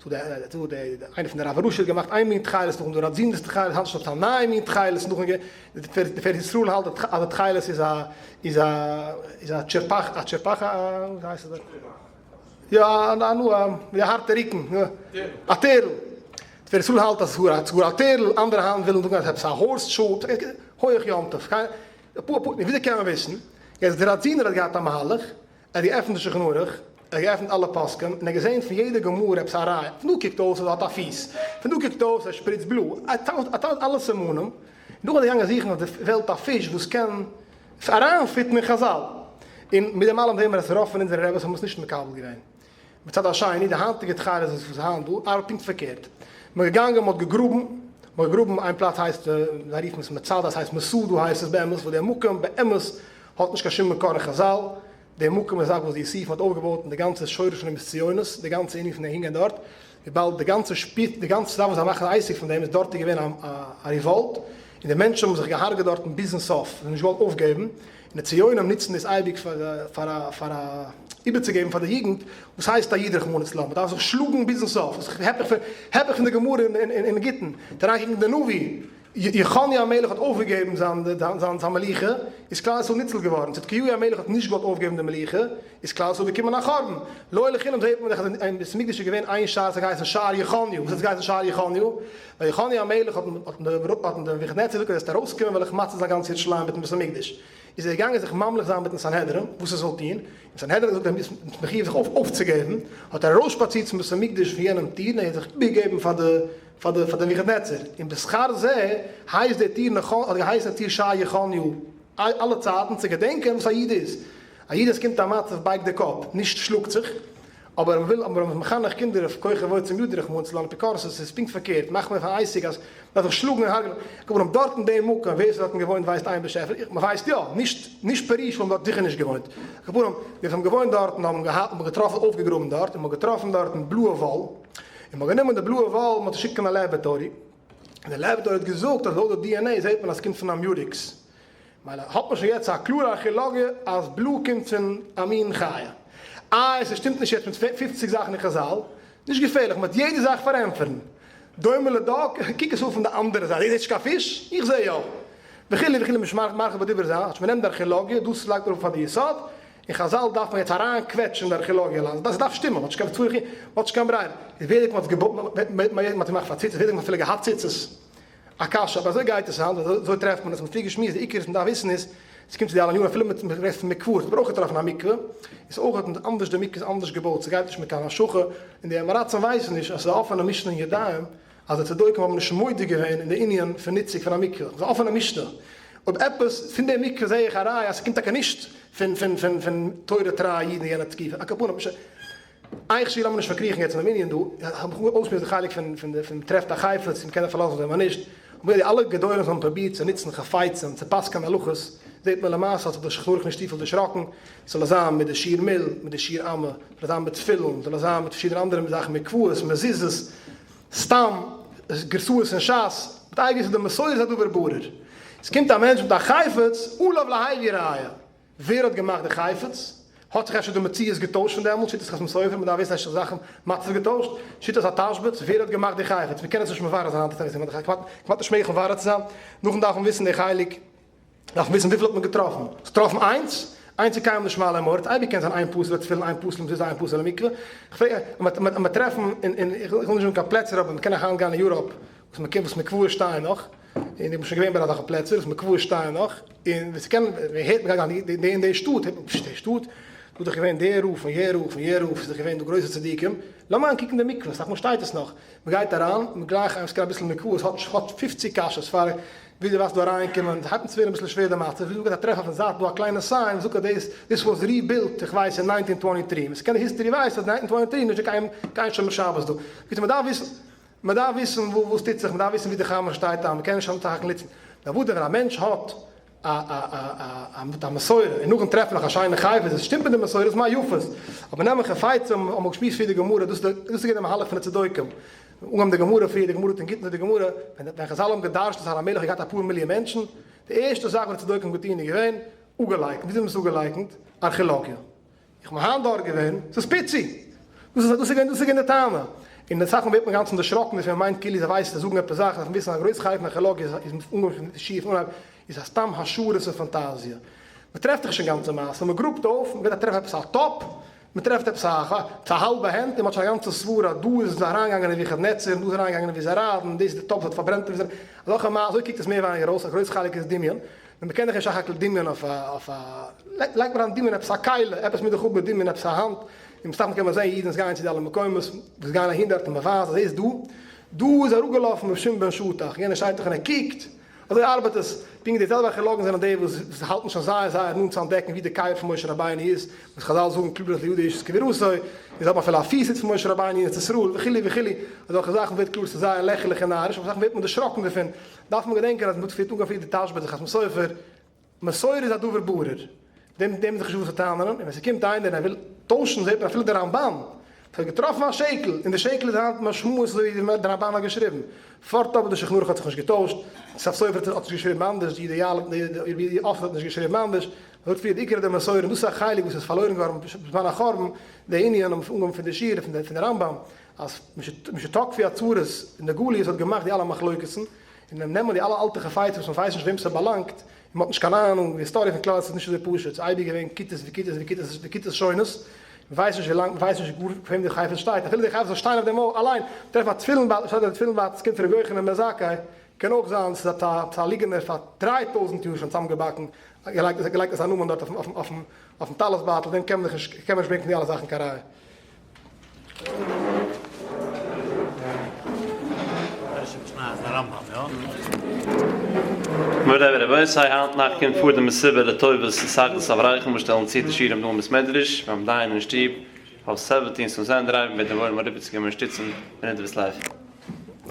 [SPEAKER 1] ס'דא די איינער פון די רב הראשי האט געמאכט איין מין תכלת, נאכדעם די ראדזינער'ס תכלת, היינט איז שוין עפעס א נייע מין תכלת, נאכדעם די תפארת ישראל האלט אז די תכלת איז א איז א איז א טשערפאך א טשערפאך א ווי הייסט עס דארט? יא א נו א מיט די הארטע רוקן א טערל, תפארת ישראל האלט אז ס'איז גאר א טערל, אנדערע היינט ווילן זאגן אז עפעס א הארס שו, הויעך יום טוב, וויאזוי קען מען וויסן? יעצט דער ראדזינער האט געהאט א מהלך, ער האט געעפנט די שולחן ערוך, ער האט געעפנט אלע פוסקים, און ער האט געזען פון יעדע גמרא עפעס א ראיה, פון דא קוקט אויס אז ער האט א פיס, פון דא קוקט אויס ער שפריצט בלו, ער האט אלע סימנים, און נאכדעם איז ער געגאנגען זוכן אויף די וועלט א פיש וואס קען אריינ fit ן אין חזל, און מיט דעם אלעם זעהן מיר אז רוב פון אונזערע רעבעס האבן עס נישט מקבל געווען. מצד השני, די היינטיגע תכלת וואס איז היינט דא, ארבעט פונקט פארקערט. מען איז געגאנגען, מען האט געגראבן, מען האט געגראבן איין פלאץ הייסט, זיי רופן עס מצדה, עס הייסט מסדה הייסט עס באמת, וואס דער מקום באמת האט נישט קיין שום מקור אין חזל, דער מקום איז א זאך וואס די יוסיפון האט אויפגעבויט און די גאנצע שורש פון דעם איז ציונות, די גאנצע ענין פון אהינגיין דארט, וויבאלד די גאנצע שפיץ, די גאנצע זאך וואס זיי מאכן א עסק פון דעם איז דארט איז געווען א revolt, און די מענטשן האבן זיך געהארגעט דארטן ביזן סוף, זיי האבן נישט געוואלט אויפגעבן, און די ציונים נוצן דאס אייביג פאר פאר א איבערצוגעבן פאר די יוגנט וואס הייסט א איד רחמנא ליצלן, מען דארף זיך שלאגן ביזן סוף, דאס איז היפך פון די גמרא אין גיטין, אריינקוקן אין די נביא, יכניה המלך האט אויפגעגעבן זיין זיין מלוכה, איז כלל ישראל ניצול געווארן, צדקיהו המלך האט נישט געוואלט אויפגעבן די מלוכה, איז כלל ישראל באקומען א חורבן. לא לחינם זעהט מען דאך אז אין בית המקדש איז געווען איין שער, עס האט געהייסן שער יכניה, וואס האט עס געהייסן שער יכניה? ווייל יכניה המלך האט האט נבוכדנצר געזאגט אז ער וועט ארויסקומען וועל איך מציל זיין גאנץ ירושלים מיטן בית המקדש. איז ער געגאנגען זיך ממליך זיין מיטן סנהדרין וואס ער זאל טון, און סנהדרין האט געזאגט ער איז מחויב זיך אויפצוגעבן, האט ער ארויסשפאצירט צום בית המקדש פון יענעם טיר און ער האט זיך איבערגעגעבן פאר די פאר די פאר די נבוכדנצר, און בשכר זה הייסט די טיר נאך האט געהייסן די טיר שער יכניהו אלע צייטן צו געדענקען וואס א איד איז, א איד עס קומט א מצב בייגט די קאפ, נישט שלאגט זיך, אבער מען וויל אבער מען איז מחנך קינדער אויף כוחי ועוצם ידי רחמנא ליצלן אפיקורסות איז פונקט פארקערט מאכט מען פון עסק אז מען דארף זיך שלאגן און הרג'נען, כמובן דארט אין דעם מקום ווער עס האט דארטן געוואוינט ווייסט איין באשעפער, איך מען ווייסט יא, נישט נישט פרושים האבן דארט זיכער נישט געוואוינט, כמובן די וואס האבן געוואוינט דארטן האבן געהאט האבן געטראפן אויפגעגראבן דארט און מען האט געטראפן דארטן בלויע וואל, און מען האט גענומען די בלויע וואל מען האט עס געשיקט קיין א laboratory, און די laboratory האט געזאגט אז לויט די DNA זעט מען אז עס קומט פון א murex. מילא האט מען שוין יעצט א קלארע ארכעלאגיע אז בלוי קומט פון א מין חיה. איי עס שטימט נישט יעצט מיט 50 זאכן אין חזל? נישט געפערליך, מען וועט יעדע זאך פארענטפערן. דומה לדג, קוק עס אן פון די אנדערע זייט, דו זעסט נישט קיין פיש? איך זע יא. וכו' וכו' נישט מרחיב בדיבור זיין, כאטש מען נעמט די ארכעלאגיע, דאס לייגט אראפ פאר די יסוד, אין חזל דארף מען יעצט אריין קוועטשן די ארכעלאגיע אליינס, דאס דארף שטימען, מען האט נישט קיין צורך, מען האט נישט קיין ברירה. איז ווער זאגט מען האט געבויט, מען האט געמאכט פאר ציצית, ווער זאגט מען האט אפילו געהאט ציצית? א קשיא, אבער אזוי גייט עס היינט, אזוי טרעפט מען עס, מ'האט פריער געשמועסט, די עיקר וואס מ'דארף וויסן איז, עס קומט צו די אלע יארן אפילו מיט מ'רעדט פון מקוואות, האט מען אויך געטראפן א מקווה, איז אויך אנדערש, די מקווה איז אנדערש געבויט, ס'גייט נישט מיט קיין השכה, און די עמאראצים ווייסן נישט אז ס'איז א אפענע משנה אין ידיים, אז די צדוקים האבן נישט מודה געווען אין די ענין פון ניצוק פון א מקווה, ס'איז א אפענע משנה, אויב עפעס, פון די מקווה זעה איך א ראיה אז ס'קומט טאקע נישט. פון פון פון פון תורה טרייע אידן אין יענע תקופה, על כל פנים, איך שי' לאמיר נישט פארקריכן יעצט אין דעם ענין דא, האב איך אויסגעשמועסט די חלק פון פון די פון טרעפט א חפץ און מ'קען זיך פארלאזן אויף דעם אדער נישט, אבער די אלע גדולים וואס האבן פרובירט צו נוצן חפצים צו פסק'ענען הלכות, זעט מען למעשה האט זיך דער שולחן ערוך נישט צופיל דערשראקן, זאל עס זיין מיט די שיעור מיל, מיט די שיעור אמה, זאל עס זיין מיט תפילין, זאל עס זיין מיט פארשידענע אנדערע זאכן, מקוואות, מזוזות, סתם גרסאות אין שס, מיט אייגענס איז די מסורת א דבר ברור. עס קומט א מענטש מיט א חפץ, עליו להביא ראיה. ווער האט געמאכט די חפץ? האט זיך אפשר די מציאות געטוישט פון דעמאלטס? שיטת חתם סופר, מען דארף וויסן אפשר זאכן מצב געטוישט? שיטת התשבץ, ווער האט געמאכט די חפץ? מען קען עס נישט מברר זיין היינט, כמעט כמעט נישט מעגליך מברר צו זיין. נאכדעם דארף מען וויסן די חלק. דארף מען וויסן וויפיל האט מען געטראפן. האסט געטראפן איינס? איינס איז קיינמאל נישט מעלה מוריד, אייביג קען זיין איין פסול לתפילין איין פסול למזוזה איין פסול למקווה. כ'פרעג אז מען טרעפן אין אין איך וויל נישט זאגן קיין פלעצער אבער מען קען אויך היינט גיין אין יוראפ וואס מען קען וואס מקוואות שטייען נאך, און איך בין שוין געווען ביי אזעלכע פלעצער וואס מקוואות שטייען נאך, און ווען ס'קען מען הערט מען גייט גיין אין די שטאט הערט מען פשש די שטאט דא איז דאך געווען דער רב און יער רב און יער רב ס'איז דאך געווען דא גרויסע צדיקים, לאמיר אריין קוקן די מקווה אסאך מאל שטייט עס נאך, מען גייט אריין מען גלייך איין ס'קען אביסל מקוואות האט האט פופציג קשיות פאר וויאזוי ווייסט דא אריינקומען, ס'הייבט אן צו ווערן אביסל שווער די מצב, וויאזוי מ'גייט א טרעף אויפן זייט דא א קליינע sign וואס זאגט אז דאס this was rebuilt איך ווייס אין nineteen twenty three, ווער ס'קען די history ווייסט אז nineteen twenty three נישט דא קיין קיין שומר שבת דא, בקיצור מ'דארף וויסן מ'דארף וויסן וואס טוט זיך, מ'דארף וויסן ווי די חמור שטייט איין, מ'קען נישט האקן ליצן, אוודאי ווען א מענטש האט א א א א מיט א מסורה און נאכן טרעפן נאך א שיינע חפץ עס שטימט מיט די מסורה איז מה יפית, אבער נעמען חפצים האבן מיר געשמועסט פריער די גמרא דאס איז געווען די מהלך פון די צדוקים. אנגעהויבן די גמרא פריער, די גמרא האט אין גיטין זאגט די גמרא, ווען חזל האבן געדרש'ט אז הר המלך האט געהאט אפאר מיליאן מענטשן, די ערשטע זאך וואס די צדוקים האבן געטון איז געווען, אפגעלייקנט, וויאזוי האבן זיי עס אפגעלייקנט? ארכעלאגיע. איך בין היינט דארט געווען, ס'איז פיצי! דאס איז דאס איז געווען דאס איז געווען די טענה. און אסאך מאל ווערט מען גאנצן דערשראקן דערפון, מען מיינט כאילו זיי ווייסן זיי זאגן עפעס זאכן, דארף מען וויסן אז א גרויס חלק פון ארכעלאגיע איז איז אנגעהויבן פון די שיעור פון אנהייב, איז א סתם השערות און פאנטאזיע. מען טרעפט דאך נישט קיין גאנצע מעשה, מען גראבט אויף, מען גייט א טרעף עפעס א טאפ, מען טרעפט עפעס א א האלבע הענט און מען האט שוין א גאנצע סברה אז דא איז אריינגעגאנגען נבוכדנצר און דא איז אריינגעגאנגען נבוזראדן און דאס איז די טאפ וואס האט פארברענט נבוזראדן, אזעלכע מעשה, אזוי קוקט עס מער ווייניגער אויס, א גרויס חלק איז דמיון, און מען קען דאך נישט סך הכל דמיון אויף א אויף א, לייגט מען אריין דמיון עפעס א כלי, עפעס מיט די חבר דמיון עפעס א האנט, און מסתמא קען מען זען אידן וואס גייען צו די אלע מקומות, וואס גייען אהין דארט און מען ווייזט אז ער איז דא, דא איז אראפגעלאפן ר' שמעון בן שטח, יענער שטייט דאך און ער קוקט, אזוי ארבעט עס, פונקט די זעלבע ארכעלאגן זענען די וואס האלטן שוין זייער זייער נאנט צו אנטדעקן ווי די קבר פון משה רבינו איז, וואס חזל זאגן קלאר אז לידו איש את קבורתו, און זיי האבן אפילו א פיסוץ פון משה רבינו אין ארץ ישראל וכו' וכו', אזעלכע זאכן ווערט קלאר ס'איז זייער לעכערליך און נאריש, אויף זאכן ווערט מען דערשראקן דערפון, דארף מען געדענקען אז מ'האט פריער אנגעפירט די תשבץ די חתם סופר, מסורה איז א דבר ברור, דעם דעם איז זיך נישט וואס צו טענה'ן, און ווען ס'קומט איינער און ער וויל טוישן זעט מען אפילו די רמבן האט געטראפן א שקל, און די שקל איז היינט משמעות אזוי ווי די רמבן האט געשריבן, פארט אבער די שולחן ערוך האט זיך נישט געטוישט, די סוף סופר האט נישט געשריבן אנדערש, די אידעאל די אפט האט נישט געשריבן אנדערש, מ'זאגט פריער די עיקר די מסורה, און דאס איז א חלק וואס איז פארלוירן געווארן בזמן החורבן, די ענין האבן אנגעהויבן פון די שירה פון די רמבם, אז משתקפו הצרות אין די גליות האט געמאכט די אלע מחלוקת'ן, און נעמען די אלע אלטע חפצים וואס מ'ווייסט נישט וועם ס'באלאנגט, און מ'האט נישט קיין אהנונג, די היסטאריע פון כלל ישראל איז נישט אזוי פשוט, ס'איז אייביג געווען כיתות וכיתות וכיתות וכיתות שונות, מ'ווייסט נישט ווי לאנג, מ'ווייסט נישט גאר פאר וועם די חפץ שטייט, אפילו די חפץ זאל שטיין אויף דעם אויף אליין, טרעף א תפילין בייטל, שטייט אויף די תפילין בייטל, ס'קומט פון רבי יוחנן בן זכאי, קען אויך זיין ס'איז א ליגענער פאר 3000 יאר שוין צוזאמגעבאקן, געלייגט געלייגט אזא נאמען דארט אויפן אויפן אויפן טלית בייטל, דעם קען מען נישט קען מען נישט ברענגען פון די אלע זאכן קיין ראיה.
[SPEAKER 2] מורי ורבותי, היינט נאכט קומט פאר די מסיבה לטובת התאחדות אברכים וואס שטעלן צו די שיעורים דא אין בית מדרש ביים דיין אין שטוב אויף seventeen Suzanne Drive מיט דעם עולם אריבערצוקומען און שטיצן בנדבת לב.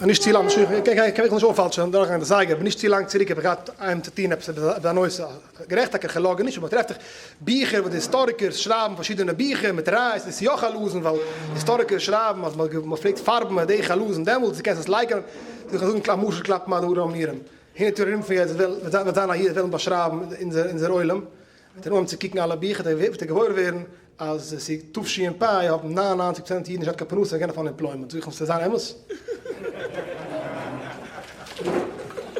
[SPEAKER 1] נישט צו לאנג, איך וויל נישט אויפהאלטן דורכגיין די זייגער, אבער נישט צו לאנג צוריק האב איך געהאט איינעם צו טון עפעס איבער א נושא, גערעכט טאקע ארכעלאגן נישט, אבער מ'טרעפט דאך ביכער וואס די היסטאריקערס שרייבן פארשידענע ביכער מיט ראיות, דאס איז יא חלזון ווייל היסטאריקערס שרייבן אז מ'פלעגט פארבן די חלזון דעמאלטס, דו קענסט עס לייקענען, זאל איך זאגן א משל כלפי מה דברים אמורים, הונדערט יאר ארום פון יעצט וועט זיין א איד וועלן באשרייבן אונזער עולם, וועט ער אנהויבן צו קוקן אלע ביכער וועט ער געוואויר ווערן אז עס איז תשפ האבן 99% אידן נישט געהאט קיין פרנסה און געווען אויף unemployment, זאג איך אים ס'זאל זיין אמת?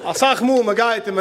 [SPEAKER 1] אסאך מאל מ'גייט און.